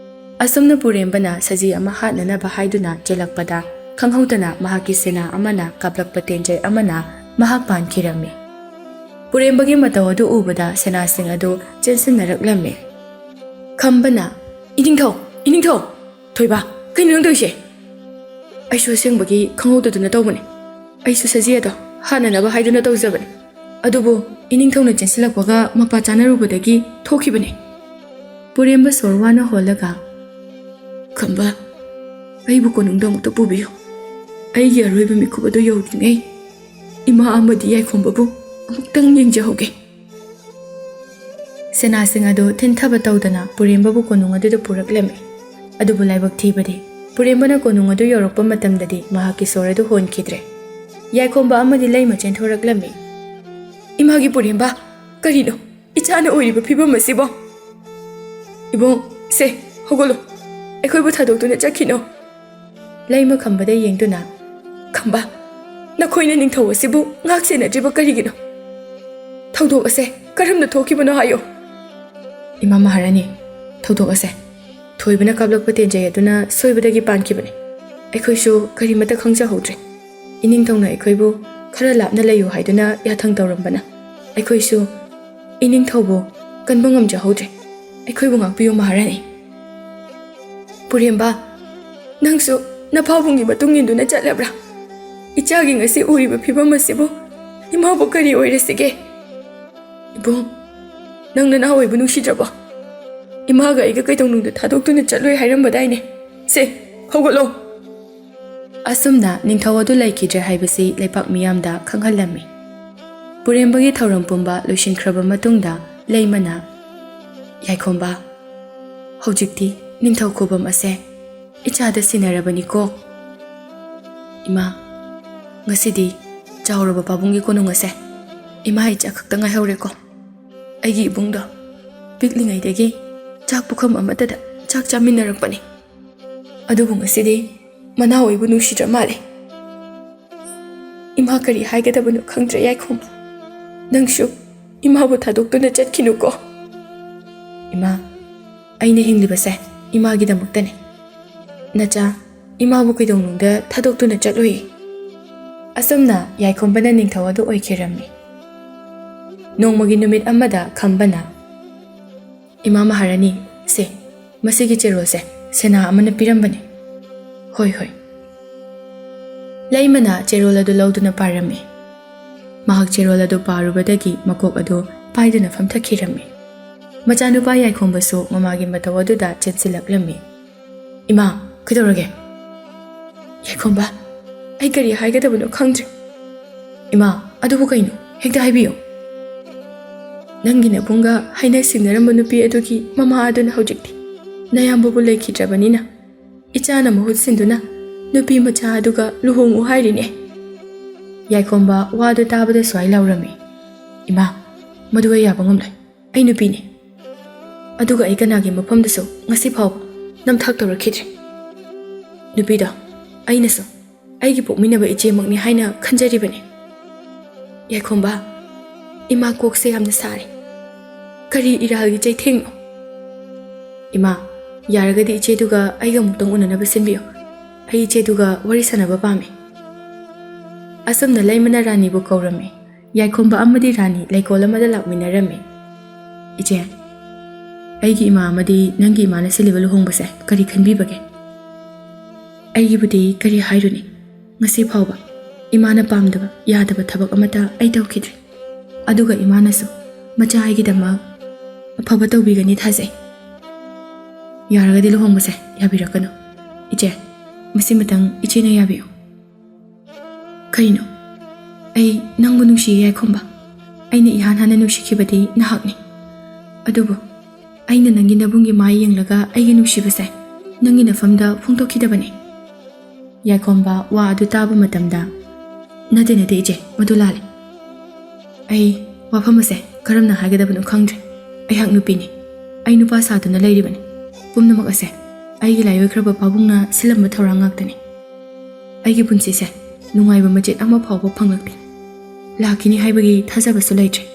ꯑꯁꯨꯝꯅ ꯄꯨꯔꯦꯝꯕꯅ ꯁꯖꯤ ꯑꯃ ꯍꯥꯠꯅꯅꯕ ꯍꯥꯏꯗꯨꯅ ꯆꯦꯜꯂꯛꯄꯗ, ꯈꯪꯍꯧꯗꯅ ꯃꯍꯥꯛꯀꯤ ꯁꯦꯅꯥ ꯑꯃꯅ ꯀꯥꯞꯂꯛꯄ ꯇꯦꯟꯖꯩ ꯑꯃꯅ ꯃꯍꯥꯛ ꯄꯥꯟꯈꯤꯔꯝꯃꯤ꯫ ꯄꯨꯔꯦꯝꯕꯒꯤ ꯃꯇꯧ ꯑꯗꯨ ꯎꯕꯗ ꯁꯅꯥꯁꯤꯡ ꯑꯗꯨ ꯆꯦꯟꯁꯤꯟꯅꯔꯛꯂꯝꯃꯤ꯫ ꯈꯝꯕꯅ, "ꯏꯅꯤꯡꯊꯧ! ꯏꯅꯤꯡꯊꯧ!" "ꯊꯣꯏꯕ, ꯀꯩꯅꯣ ꯅꯪ ꯇꯧꯔꯤꯁꯦ?" "ꯑꯩꯁꯨ ꯑꯁꯦꯡꯕꯒꯤ ꯈꯪꯍꯧꯗꯗꯨꯅ ꯇꯧꯕꯅꯦ꯫ ꯑꯩꯁꯨ ꯁꯖꯤ ꯑꯗꯣ ꯍꯥꯠꯅꯅꯕ ꯍꯥꯏꯗꯨꯅ ꯇꯧꯖꯕꯅꯦ꯫ ꯑꯗꯨꯕꯨ ꯏꯅꯤꯡꯊꯧꯅ ꯆꯦꯟꯁꯤꯜꯂꯛꯄꯒ ꯃꯄꯥ ꯆꯥꯅꯔꯨꯕꯗꯒꯤ ꯊꯣꯛꯈꯤꯕꯅꯦ꯫" ꯄꯨꯔꯦꯝꯕ ꯁꯣꯔ ꯋꯥꯅ ꯍꯣꯜꯂꯒ, "ꯈꯝꯕ, ꯑꯩꯕꯨ ꯀꯣꯅꯨꯡꯗ ꯑꯃꯨꯛꯇ ꯄꯨꯕꯤꯌꯨ꯫ ꯑꯩꯒꯤ ꯑꯔꯣꯏꯕ ꯃꯤꯀꯨꯞ ꯑꯗꯨ ꯌꯧꯗ꯭ꯔꯤꯉꯩ ꯏꯃꯥ ꯑꯃꯗꯤ ꯌꯥꯏꯈꯣꯝꯕꯕꯨ ꯑꯃꯨꯛꯇꯪ ꯌꯦꯡꯖꯍꯧꯒꯦ꯫" ꯁꯦꯅꯥꯁꯤꯡ ꯑꯗꯨ ꯊꯤꯟꯊꯕ ꯇꯧꯗꯅ ꯄꯨꯔꯦꯝꯕꯕꯨ ꯀꯣꯅꯨꯡ ꯑꯗꯨꯗ ꯄꯨꯔꯛꯂꯝꯃꯤ꯫ ꯑꯗꯨꯕꯨ ꯂꯥꯏꯕꯛ ꯊꯤꯕꯗꯤ, ꯄꯨꯔꯦꯝꯕꯅ ꯀꯣꯅꯨꯡ ꯑꯗꯨ ꯌꯧꯔꯛꯄ ꯃꯇꯝꯗꯗꯤ ꯃꯍꯥꯛꯀꯤ ꯁꯣꯔ ꯑꯗꯨ ꯍꯣꯟꯈꯤꯗ꯭ꯔꯦ꯫ ꯌꯥꯏꯈꯣꯝꯕ ꯑꯃꯗꯤ ꯂꯩꯃ ꯆꯦꯟꯊꯣꯔꯛꯂꯝꯃꯤ꯫ "ꯏꯃꯥꯒꯤ ꯄꯨꯔꯦꯝꯕ, ꯀꯔꯤꯅꯣ ꯏꯆꯥꯅ ꯑꯣꯏꯔꯤꯕ ꯐꯤꯕꯝ ꯑꯁꯤꯕꯣ? ꯏꯕꯨꯡ, ꯁꯦ, ꯍꯧꯒꯠꯂꯣ꯫ ꯑꯩꯈꯣꯏꯕꯨ ꯊꯥꯗꯣꯛꯇꯨꯅ ꯆꯠꯈꯤꯅꯣ꯫" ꯂꯩꯃ ꯈꯝꯕꯗ ꯌꯦꯡꯗꯨꯅ, "ꯈꯝꯕ, ꯅꯈꯣꯏꯅ ꯅꯤꯡꯊꯧ ꯑꯁꯤꯕꯨ ꯉꯥꯛ ꯁꯦꯟꯅꯗ꯭ꯔꯤꯕ ꯀꯔꯤꯒꯤꯅꯣ? ꯊꯧꯗꯣꯛ ꯑꯁꯦ ꯀꯔꯝꯅ ꯊꯣꯛꯈꯤꯕꯅꯣ ꯍꯥꯏꯌꯨ꯫" ꯏꯃꯥ ꯃꯍꯥꯔꯥꯅꯤ, ꯊꯧꯗꯣꯛ ꯑꯁꯦ ꯊꯣꯏꯕꯅ ꯀꯥꯞꯂꯛꯄ ꯇꯦꯟꯖꯩ ꯑꯗꯨꯅ ꯁꯣꯏꯕꯗꯒꯤ ꯄꯥꯟꯈꯤꯕꯅꯤ꯫ ꯑꯩꯈꯣꯏꯁꯨ ꯀꯔꯤꯃꯠꯇ ꯈꯪꯖꯍꯧꯗ꯭ꯔꯦ꯫ ꯏꯅꯤꯡꯊꯧꯅ ꯑꯩꯈꯣꯏꯕꯨ "ꯈꯔ ꯂꯥꯞꯅ ꯂꯩꯌꯨ" ꯍꯥꯏꯗꯨꯅ ꯌꯥꯊꯪ ꯇꯧꯔꯝꯕꯅ ꯑꯩꯈꯣꯏꯁꯨ ꯏꯅꯤꯡꯊꯧꯕꯨ ꯀꯟꯕ ꯉꯝꯖꯍꯧꯗ꯭ꯔꯦ꯫ ꯑꯩꯈꯣꯏꯕꯨ ꯉꯥꯛꯄꯤꯌꯨ ꯃꯍꯥꯔꯥꯅꯤ꯫ ꯄꯨꯔꯦꯝꯕ, ꯅꯪꯁꯨ ꯅꯄꯥꯕꯨꯡꯒꯤ ꯃꯇꯨꯡ ꯏꯟꯗꯨꯅ ꯆꯠꯂꯕ꯭ꯔꯥ? ꯏꯆꯥꯒꯤ ꯉꯁꯤ ꯎꯔꯤꯕ ꯐꯤꯕꯝ ꯑꯁꯤꯕꯨ ꯏꯃꯥꯕꯨ ꯀꯔꯤ ꯑꯣꯏꯔꯁꯤꯒꯦ? ꯏꯕꯨꯡ, ꯅꯪ ꯅꯅꯥꯎ ꯑꯣꯏꯕꯨ ꯅꯨꯡꯁꯤꯗ꯭ꯔꯕꯣ? ꯏꯃꯥꯒ ꯑꯩꯒ ꯀꯩꯗꯧꯅꯨꯡꯗ ꯊꯥꯗꯣꯛꯇꯨꯅ ꯆꯠꯂꯣꯏ ꯍꯥꯏꯔꯝꯕꯗꯥꯏꯅꯦ? ꯁꯦ, ꯍꯧꯒꯠꯂꯣ꯫ ꯑꯁꯨꯝꯅ ꯅꯤꯡꯊꯧ ꯑꯗꯨ ꯂꯩꯈꯤꯗ꯭ꯔꯦ ꯍꯥꯏꯕꯁꯤ ꯂꯩꯄꯥꯛ ꯃꯤꯌꯥꯝꯗ ꯈꯪꯍꯜꯂꯝꯃꯤ꯫ ꯄꯨꯔꯦꯝꯕꯒꯤ ꯊꯧꯔꯝ ꯄꯨꯝꯕ ꯂꯣꯏꯁꯤꯟꯈ꯭ꯔꯕ ꯃꯇꯨꯡꯗ ꯂꯩꯃꯅ, "ꯌꯥꯏꯈꯣꯝꯕ, ꯍꯧꯖꯤꯛꯇꯤ ꯅꯤꯡꯊꯧ ꯈꯨꯕꯝ ꯑꯁꯦ ꯏꯆꯥꯗ ꯁꯤꯟꯅꯔꯕꯅꯤꯀꯣ꯫ ꯏꯃꯥ, ꯉꯁꯤꯗꯤ ꯆꯥꯎꯔꯕ ꯄꯥꯕꯨꯡꯒꯤ ꯀꯣꯅꯨꯡ ꯑꯁꯦ ꯏꯃꯥ ꯏꯆꯥ ꯈꯛꯇ ꯉꯥꯏꯍꯧꯔꯦꯀꯣ꯫ ꯑꯩꯒꯤ ꯏꯕꯨꯡꯗꯣ ꯄꯤꯛꯂꯤꯉꯩꯗꯒꯤ ꯆꯥꯛ ꯄꯨꯈꯝ ꯑꯃꯠꯇꯗ ꯆꯥꯛ ꯆꯥꯃꯤꯟꯅꯔꯛꯄꯅꯤ꯫ ꯑꯗꯨꯕꯨ ꯉꯁꯤꯗꯤ ꯃꯅꯥꯎ ꯑꯩꯕꯨ ꯅꯨꯡꯁꯤꯗ꯭ꯔ ꯃꯥꯜꯂꯦ꯫ ꯏꯃꯥ ꯀꯔꯤ ꯍꯥꯏꯒꯗꯕꯅꯣ ꯈꯪꯗ꯭ꯔꯦ ꯌꯥꯏꯈꯣꯝꯕ꯫ ꯅꯪꯁꯨ ꯏꯃꯥꯕꯨ ꯊꯥꯗꯣꯛꯇꯨꯅ ꯆꯠꯈꯤꯅꯨꯀꯣ꯫" "ꯏꯃꯥ, ꯑꯩꯅ ꯍꯤꯡꯂꯤꯕꯁꯦ ꯏꯃꯥꯒꯤꯗꯃꯛꯇꯅꯤ꯫ ꯅꯆꯥ, ꯏꯃꯥꯕꯨ ꯀꯩꯗꯧꯅꯨꯡꯗ ꯊꯥꯗꯣꯛꯇꯨꯅ ꯆꯠꯂꯣꯏ꯫" ꯑꯁꯨꯝꯅ ꯌꯥꯏꯈꯣꯝꯕꯅ ꯅꯤꯡꯊꯧ ꯑꯗꯨ ꯑꯣꯏꯈꯤꯔꯝꯃꯤ꯫ ꯅꯣꯡꯃꯒꯤ ꯅꯨꯃꯤꯠ ꯑꯃꯗ ꯈꯝꯕꯅ, "ꯏꯃꯥ ꯃꯍꯥꯔꯥꯅꯤ, ꯁꯦ, ꯃꯁꯤꯒꯤ ꯆꯦꯔꯣꯜꯁꯦ ꯁꯦꯅꯥ ꯑꯃꯅ ꯄꯤꯔꯝꯕꯅꯤ꯫" "ꯍꯣꯏ, ꯍꯣꯏ꯫" ꯂꯩꯃꯅ ꯆꯦꯔꯣꯜ ꯑꯗꯨ ꯂꯧꯗꯨꯅ ꯄꯥꯔꯝꯃꯤ꯫ ꯃꯍꯥꯛ ꯆꯦꯔꯣꯜ ꯑꯗꯨ ꯄꯥꯔꯨꯕꯗꯒꯤ ꯃꯀꯣꯛ ꯑꯗꯨ ꯄꯥꯏꯗꯨꯅ ꯐꯝꯊꯈꯤꯔꯝꯃꯤ꯫ ꯃꯆꯥꯅꯨꯄꯥ ꯌꯥꯏꯈꯣꯝꯕꯁꯨ ꯃꯃꯥꯒꯤ ꯃꯇꯧ ꯑꯗꯨꯗ ꯆꯦꯟꯁꯤꯜꯂꯛꯂꯝꯃꯤ꯫ "ꯏꯃꯥ, ꯀꯩꯗꯧꯔꯒꯦ?" "ꯌꯥꯏꯈꯣꯝꯕ, ꯑꯩ ꯀꯔꯤ ꯍꯥꯏꯒꯗꯕꯅꯣ ꯈꯪꯗ꯭ꯔꯦ꯫" "ꯏꯃꯥ, ꯑꯗꯨꯕꯨ ꯀꯩꯅꯣ? ꯍꯦꯛꯇ ꯍꯥꯏꯕꯤꯌꯨ꯫" "ꯅꯪꯒꯤ ꯅꯕꯨꯡꯒ ꯍꯥꯏꯅ ꯁꯤꯡꯅꯔꯝꯕ ꯅꯨꯄꯤ ꯑꯗꯨꯒꯤ ꯃꯃꯥ ꯑꯗꯨꯅ ꯍꯧꯖꯤꯛꯇꯤ ꯅꯌꯥꯝꯕꯕꯨ ꯂꯩꯈꯤꯗ꯭ꯔꯕꯅꯤꯅ ꯏꯆꯥꯅ ꯃꯍꯨꯠ ꯁꯤꯟꯗꯨꯅ ꯅꯨꯄꯤ ꯃꯆꯥ ꯑꯗꯨꯒ ꯂꯨꯍꯣꯡꯉꯨ ꯍꯥꯏꯔꯤꯅꯦ꯫" ꯌꯥꯏꯈꯣꯝꯕ ꯋꯥꯗꯨ ꯇꯥꯕꯗ ꯁ꯭ꯋꯥꯏ ꯂꯥꯎꯔꯝꯃꯤ꯫ "ꯏꯃꯥ, ꯃꯗꯨ ꯑꯩ ꯌꯥꯕ ꯉꯝꯂꯣꯏ꯫ ꯑꯩ ꯅꯨꯄꯤꯅꯤ꯫ ꯑꯗꯨꯒ ꯑꯩ ꯀꯅꯥꯒꯤ ꯃꯐꯝꯗꯁꯨ ꯉꯁꯤ ꯐꯥꯎꯕ ꯅꯝꯊꯥꯛ ꯇꯧꯔꯛꯈꯤꯗ꯭ꯔꯤ꯫ ꯅꯨꯄꯤꯗꯣ ꯑꯩꯅꯁꯨ ꯑꯩꯒꯤ ꯄꯣꯛꯃꯤꯟꯅꯕ ꯏꯆꯦꯃꯛꯅꯤ ꯍꯥꯏꯅ ꯈꯟꯖꯔꯤꯕꯅꯤ꯫" "ꯌꯥꯏꯈꯣꯝꯕ, ꯏꯃꯥ ꯀꯣꯛꯁꯦ ꯌꯥꯝꯅ ꯁꯥꯔꯦ꯫ ꯀꯔꯤ ꯏꯔꯥꯜꯒꯤ ꯆꯩꯊꯦꯡꯅꯣ? ꯏꯃꯥ, ꯌꯥꯔꯒꯗꯤ ꯏꯆꯦꯗꯨꯒ ꯑꯩꯒ ꯑꯃꯨꯛꯇꯪ ꯎꯅꯅꯕ ꯁꯤꯟꯕꯤꯌꯨ꯫ ꯑꯩ ꯏꯆꯦꯗꯨꯒ ꯋꯥꯔꯤ ꯁꯥꯟꯅꯕ ꯄꯥꯝꯃꯤ꯫ ꯑꯁꯨꯝꯅ ꯂꯩꯃꯅ ꯔꯥꯅꯤꯕꯨ ꯀꯧꯔꯝꯃꯤ꯫ ꯌꯥꯏꯈꯣꯝꯕ ꯑꯃꯗꯤ ꯔꯥꯅꯤ ꯂꯩꯀꯣꯜ ꯑꯃꯗ ꯂꯥꯛꯃꯤꯟꯅꯔꯝꯃꯤ꯫ "ꯏꯆꯦ, ꯑꯩꯒꯤ ꯏꯃꯥ ꯑꯃꯗꯤ ꯅꯪꯒꯤ ꯏꯃꯥꯅ ꯁꯤꯜꯂꯤꯕ ꯂꯨꯍꯣꯡꯕꯁꯦ ꯀꯔꯤ ꯈꯟꯕꯤꯕꯒꯦ?" "ꯑꯩꯒꯤꯕꯨꯗꯤ ꯀꯔꯤ ꯍꯥꯏꯔꯨꯅꯤ? ꯉꯁꯤ ꯐꯥꯎꯕ ꯏꯃꯥꯅ ꯄꯥꯝꯗꯕ, ꯌꯥꯗꯕ ꯊꯕꯛ ꯑꯃꯠꯇ ꯑꯩ ꯇꯧꯈꯤꯗ꯭ꯔꯤ꯫ ꯑꯗꯨꯒ ꯏꯃꯥꯅꯁꯨ ꯃꯆꯥ ꯑꯩꯒꯤꯗꯃꯛ ꯑꯐꯕ ꯇꯧꯕꯤꯒꯅꯤ ꯊꯥꯖꯩ꯫ ꯌꯥꯔꯒꯗꯤ ꯂꯨꯍꯣꯡꯕꯁꯦ ꯌꯥꯕꯤꯔꯛꯀꯅꯨ꯫ ꯏꯆꯦ, ꯃꯁꯤꯃꯇꯪ ꯏꯆꯦꯅ ꯌꯥꯕꯤꯌꯨ꯫" "ꯀꯩꯅꯣ? ꯑꯩ ꯅꯪꯕꯨ ꯅꯨꯡꯁꯤꯌꯦ ꯌꯥꯏꯈꯣꯝꯕ꯫ ꯑꯩꯅ ꯏꯍꯥꯟ ꯍꯥꯟꯅ ꯅꯨꯡꯁꯤꯈꯤꯕꯗꯤ ꯅꯍꯥꯛꯅꯤ꯫ ꯑꯗꯨꯕꯨ ꯑꯩꯅ ꯅꯪꯒꯤ ꯅꯕꯨꯡꯒꯤ ꯃꯥꯏ ꯌꯦꯡꯂꯒ ꯑꯩꯒꯤ ꯅꯨꯡꯁꯤꯕꯁꯦ ꯅꯪꯒꯤ ꯅꯐꯝꯗ ꯐꯣꯡꯗꯣꯛꯈꯤꯗꯕꯅꯤ꯫" ꯌꯥꯏꯈꯣꯝꯕ ꯋꯥ ꯑꯗꯨ ꯇꯥꯕ ꯃꯇꯝꯗ, "ꯅꯠꯇꯦ, ꯅꯠꯇꯦ ꯏꯆꯦ, ꯃꯗꯨ ꯂꯥꯜꯂꯦ꯫ ꯑꯩ ꯋꯥꯐꯝ ꯑꯁꯦ ꯀꯔꯝꯅ ꯍꯥꯏꯒꯗꯕꯅꯣ ꯈꯪꯗ꯭ꯔꯦ꯫ ꯑꯩꯍꯥꯛ ꯅꯨꯄꯤꯅꯤ꯫ ꯑꯩ ꯅꯨꯄꯥ ꯁꯥꯗꯨꯅ ꯂꯩꯔꯤꯕꯅꯤ꯫ ꯄꯨꯝꯅꯃꯛ ꯑꯁꯦ ꯑꯩꯒꯤ ꯂꯥꯏꯑꯣꯏꯈ꯭ꯔꯕ ꯄꯥꯕꯨꯡꯅ ꯁꯤꯜꯂꯝꯕ ꯊꯧꯔꯥꯡ ꯉꯥꯛꯇꯅꯤ꯫ ꯑꯩꯒꯤ ꯄꯨꯟꯁꯤꯁꯦ ꯅꯨꯡꯉꯥꯏꯕ ꯃꯆꯦꯠ ꯑꯃ ꯐꯥꯎꯕ ꯐꯪꯂꯛꯇꯦ꯫ ꯂꯥꯛꯈꯤꯅꯤ ꯍꯥꯏꯕꯒꯤ ꯊꯥꯖꯕꯁꯨ ꯂꯩꯇ꯭ꯔꯦ꯫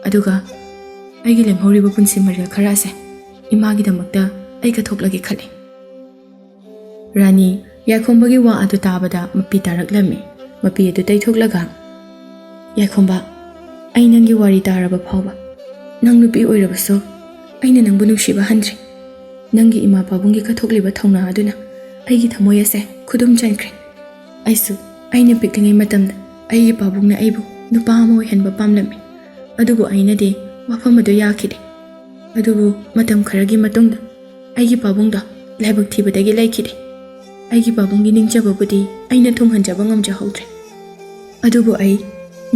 ꯑꯗꯨꯒ ꯑꯩꯒꯤ ꯂꯦꯝꯍꯧꯔꯤꯕ ꯄꯨꯟꯁꯤ ꯃꯔꯦꯜ ꯈꯔ ꯑꯁꯦ ꯏꯃꯥꯒꯤꯗꯃꯛꯇ ꯑꯩ ꯀꯠꯊꯣꯛꯂꯒꯦ ꯈꯜꯂꯤ꯫" ꯔꯥꯅꯤ ꯌꯥꯏꯈꯣꯝꯕꯒꯤ ꯋꯥ ꯑꯗꯨ ꯇꯥꯕꯗ ꯃꯄꯤ ꯇꯥꯔꯛꯂꯝꯃꯤ꯫ ꯃꯄꯤ ꯑꯗꯨ ꯇꯩꯊꯣꯛꯂꯒ, "ꯌꯥꯏꯈꯣꯝꯕ, ꯑꯩ ꯅꯪꯒꯤ ꯋꯥꯔꯤ ꯇꯥꯔꯕ ꯐꯥꯎꯕ ꯅꯪ ꯅꯨꯄꯤ ꯑꯣꯏꯔꯕꯁꯨ ꯑꯩꯅ ꯅꯪꯕꯨ ꯅꯨꯡꯁꯤꯕ ꯍꯟꯗ꯭ꯔꯦ꯫ ꯅꯪꯒꯤ ꯏꯃꯥ ꯄꯥꯕꯨꯡꯒꯤ ꯀꯠꯊꯣꯛꯂꯤꯕ ꯊꯧꯅꯥ ꯑꯗꯨꯅ ꯑꯩꯒꯤ ꯊꯃꯣꯏ ꯑꯁꯦ ꯈꯨꯗꯨꯝ ꯆꯟꯈ꯭ꯔꯦ꯫ ꯑꯩꯁꯨ ꯑꯩꯅ ꯄꯤꯛꯂꯤꯉꯩ ꯃꯇꯝꯗ ꯑꯩꯒꯤ ꯄꯥꯕꯨꯡꯅ ꯑꯩꯕꯨ ꯅꯨꯄꯥ ꯑꯃ ꯑꯣꯏꯍꯟꯕ ꯄꯥꯝꯂꯝꯃꯤ꯫ ꯑꯗꯨꯕꯨ ꯑꯩꯅꯗꯤ ꯋꯥꯐꯝ ꯑꯗꯨ ꯌꯥꯈꯤꯗꯦ꯫ ꯑꯗꯨꯕꯨ ꯃꯇꯝ ꯈꯔꯒꯤ ꯃꯇꯨꯡꯗ ꯑꯩꯒꯤ ꯄꯥꯕꯨꯡꯗꯣ ꯂꯥꯏꯕꯛ ꯊꯤꯕꯗꯒꯤ ꯂꯩꯈꯤꯗꯦ꯫ ꯑꯩꯒꯤ ꯄꯥꯕꯨꯡꯒꯤ ꯅꯤꯡꯖꯕꯕꯨꯗꯤ ꯑꯩꯅ ꯊꯨꯡꯍꯟꯖꯕ ꯉꯝꯖꯍꯧꯗ꯭ꯔꯦ꯫ ꯑꯗꯨꯕꯨ ꯑꯩ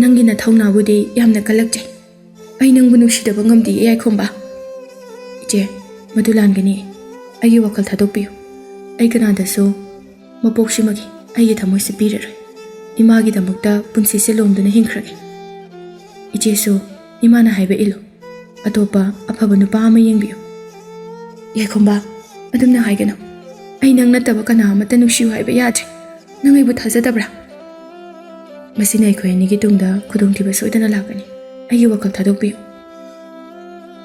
ꯅꯪꯒꯤ ꯅꯊꯧꯅꯥꯕꯨꯗꯤ ꯌꯥꯝꯅ ꯀꯜꯂꯛꯆꯩ꯫ ꯑꯩ ꯅꯪꯕꯨ ꯅꯨꯡꯁꯤꯗꯕ ꯉꯝꯗꯦ ꯌꯥꯏꯈꯣꯝꯕ꯫" "ꯏꯆꯦ, ꯃꯗꯨ ꯂꯥꯟꯒꯅꯤ꯫ ꯑꯩꯒꯤ ꯋꯥꯈꯜ ꯊꯥꯗꯣꯛꯄꯤꯌꯨ꯫ ꯑꯩ ꯀꯅꯥꯗꯁꯨ ꯃꯄꯣꯛꯁꯤꯃꯒꯤ ꯑꯩꯒꯤ ꯊꯃꯣꯏꯁꯦ ꯄꯤꯔꯔꯣꯏ꯫ ꯏꯃꯥꯒꯤꯗꯃꯛꯇ ꯄꯨꯟꯁꯤꯁꯦ ꯂꯣꯝꯗꯨꯅ ꯍꯤꯡꯈ꯭ꯔꯒꯦ꯫ ꯏꯆꯦꯁꯨ ꯏꯃꯥꯅ ꯍꯥꯏꯕ ꯏꯜꯂꯨ꯫ ꯑꯇꯣꯞꯄ ꯑꯐꯕ ꯅꯨꯄꯥ ꯑꯃ ꯌꯦꯡꯕꯤꯌꯨ꯫" "ꯌꯥꯏꯈꯣꯝꯕ, ꯑꯗꯨꯝꯅ ꯍꯥꯏꯒꯅꯨ꯫ ꯑꯩ ꯅꯪ ꯅꯠꯇꯕ ꯀꯅꯥ ꯑꯃꯠꯇ ꯅꯨꯡꯁꯤꯌꯨ ꯍꯥꯏꯕ ꯌꯥꯗ꯭ꯔꯦ꯫ ꯅꯪ ꯑꯩꯕꯨ ꯊꯥꯖꯗꯕ꯭ꯔꯥ? ꯃꯁꯤꯅ ꯑꯩꯈꯣꯏ ꯑꯅꯤꯒꯤ ꯇꯨꯡꯗ ꯈꯨꯗꯣꯡꯊꯤꯕ ꯁꯣꯏꯗꯅ ꯂꯥꯛꯀꯅꯤ꯫ ꯑꯩꯒꯤ ꯋꯥꯈꯜ ꯊꯥꯗꯣꯛꯄꯤꯌꯨ꯫"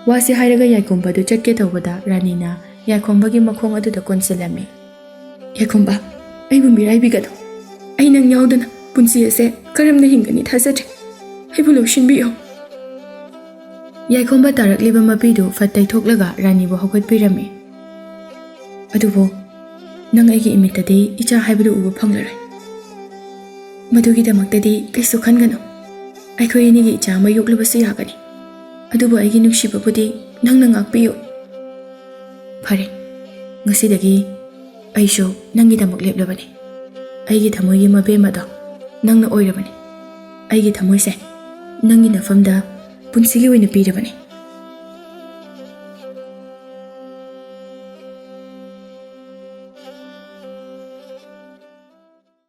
ꯋꯥꯁꯤ ꯍꯥꯏꯔꯒ ꯌꯥꯏꯈꯣꯝꯕꯗꯨ ꯆꯠꯀꯦ ꯇꯧꯕꯗ ꯔꯥꯅꯤꯅ ꯌꯥꯏꯈꯣꯝꯕꯒꯤ ꯃꯈꯣꯡ ꯑꯗꯨꯗ ꯀꯣꯟꯁꯤꯜꯂꯝꯃꯤ꯫ "ꯌꯥꯏꯈꯣꯝꯕ, ꯑꯩꯕꯨ ꯃꯤꯔꯥꯏꯕꯤꯒꯅꯨ꯫ ꯑꯩ ꯅꯪ ꯌꯥꯎꯗꯅ ꯄꯨꯟꯁꯤ ꯑꯁꯦ ꯀꯔꯝꯅ ꯍꯤꯡꯒꯅꯤ ꯊꯥꯖꯗ꯭ꯔꯦ꯫ ꯑꯩꯕꯨ ꯂꯧꯁꯤꯟꯕꯤꯌꯨ꯫" ꯌꯥꯏꯈꯣꯝꯕ ꯇꯥꯔꯛꯂꯤꯕ ꯃꯄꯤꯗꯨ ꯐꯠ ꯇꯩꯊꯣꯛꯂꯒ ꯔꯥꯅꯤꯕꯨ ꯍꯧꯒꯠꯄꯤꯔꯝꯃꯤ꯫ "ꯑꯗꯨꯕꯨ ꯅꯪ ꯑꯩꯒꯤ ꯏꯃꯤꯠꯇꯗꯤ ꯏꯆꯥ ꯍꯥꯏꯕꯗꯨ ꯎꯕ ꯐꯪꯂꯔꯣꯏ꯫ ꯃꯗꯨꯒꯤꯗꯃꯛꯇꯗꯤ ꯀꯩꯁꯨ ꯈꯟꯒꯅꯨ꯫ ꯑꯩꯈꯣꯏ ꯑꯅꯤꯒꯤ ꯏꯆꯥ ꯑꯃ ꯌꯣꯛꯂꯕꯁꯨ ꯌꯥꯒꯅꯤ꯫ ꯑꯗꯨꯕꯨ ꯑꯩꯒꯤ ꯅꯨꯡꯁꯤꯕꯕꯨꯗꯤ ꯅꯪꯅ ꯉꯥꯛꯄꯤꯌꯨ꯫" "ꯐꯔꯦ, ꯉꯁꯤꯗꯒꯤ ꯑꯩꯁꯨ ꯅꯪꯒꯤꯗꯃꯛ ꯂꯦꯞꯂꯕꯅꯤ꯫ ꯑꯩꯒꯤ ꯊꯃꯣꯏꯒꯤ ꯃꯕꯦꯝꯃꯗꯣ ꯅꯪꯅ ꯑꯣꯏꯔꯕꯅꯤ꯫ ꯑꯩꯒꯤ ꯊꯃꯣꯏꯁꯦ ꯅꯪꯒꯤ ꯅꯐꯝꯗ ꯄꯨꯟꯁꯤꯒꯤ ꯑꯣꯏꯅ ꯄꯤꯔꯕꯅꯤ꯫"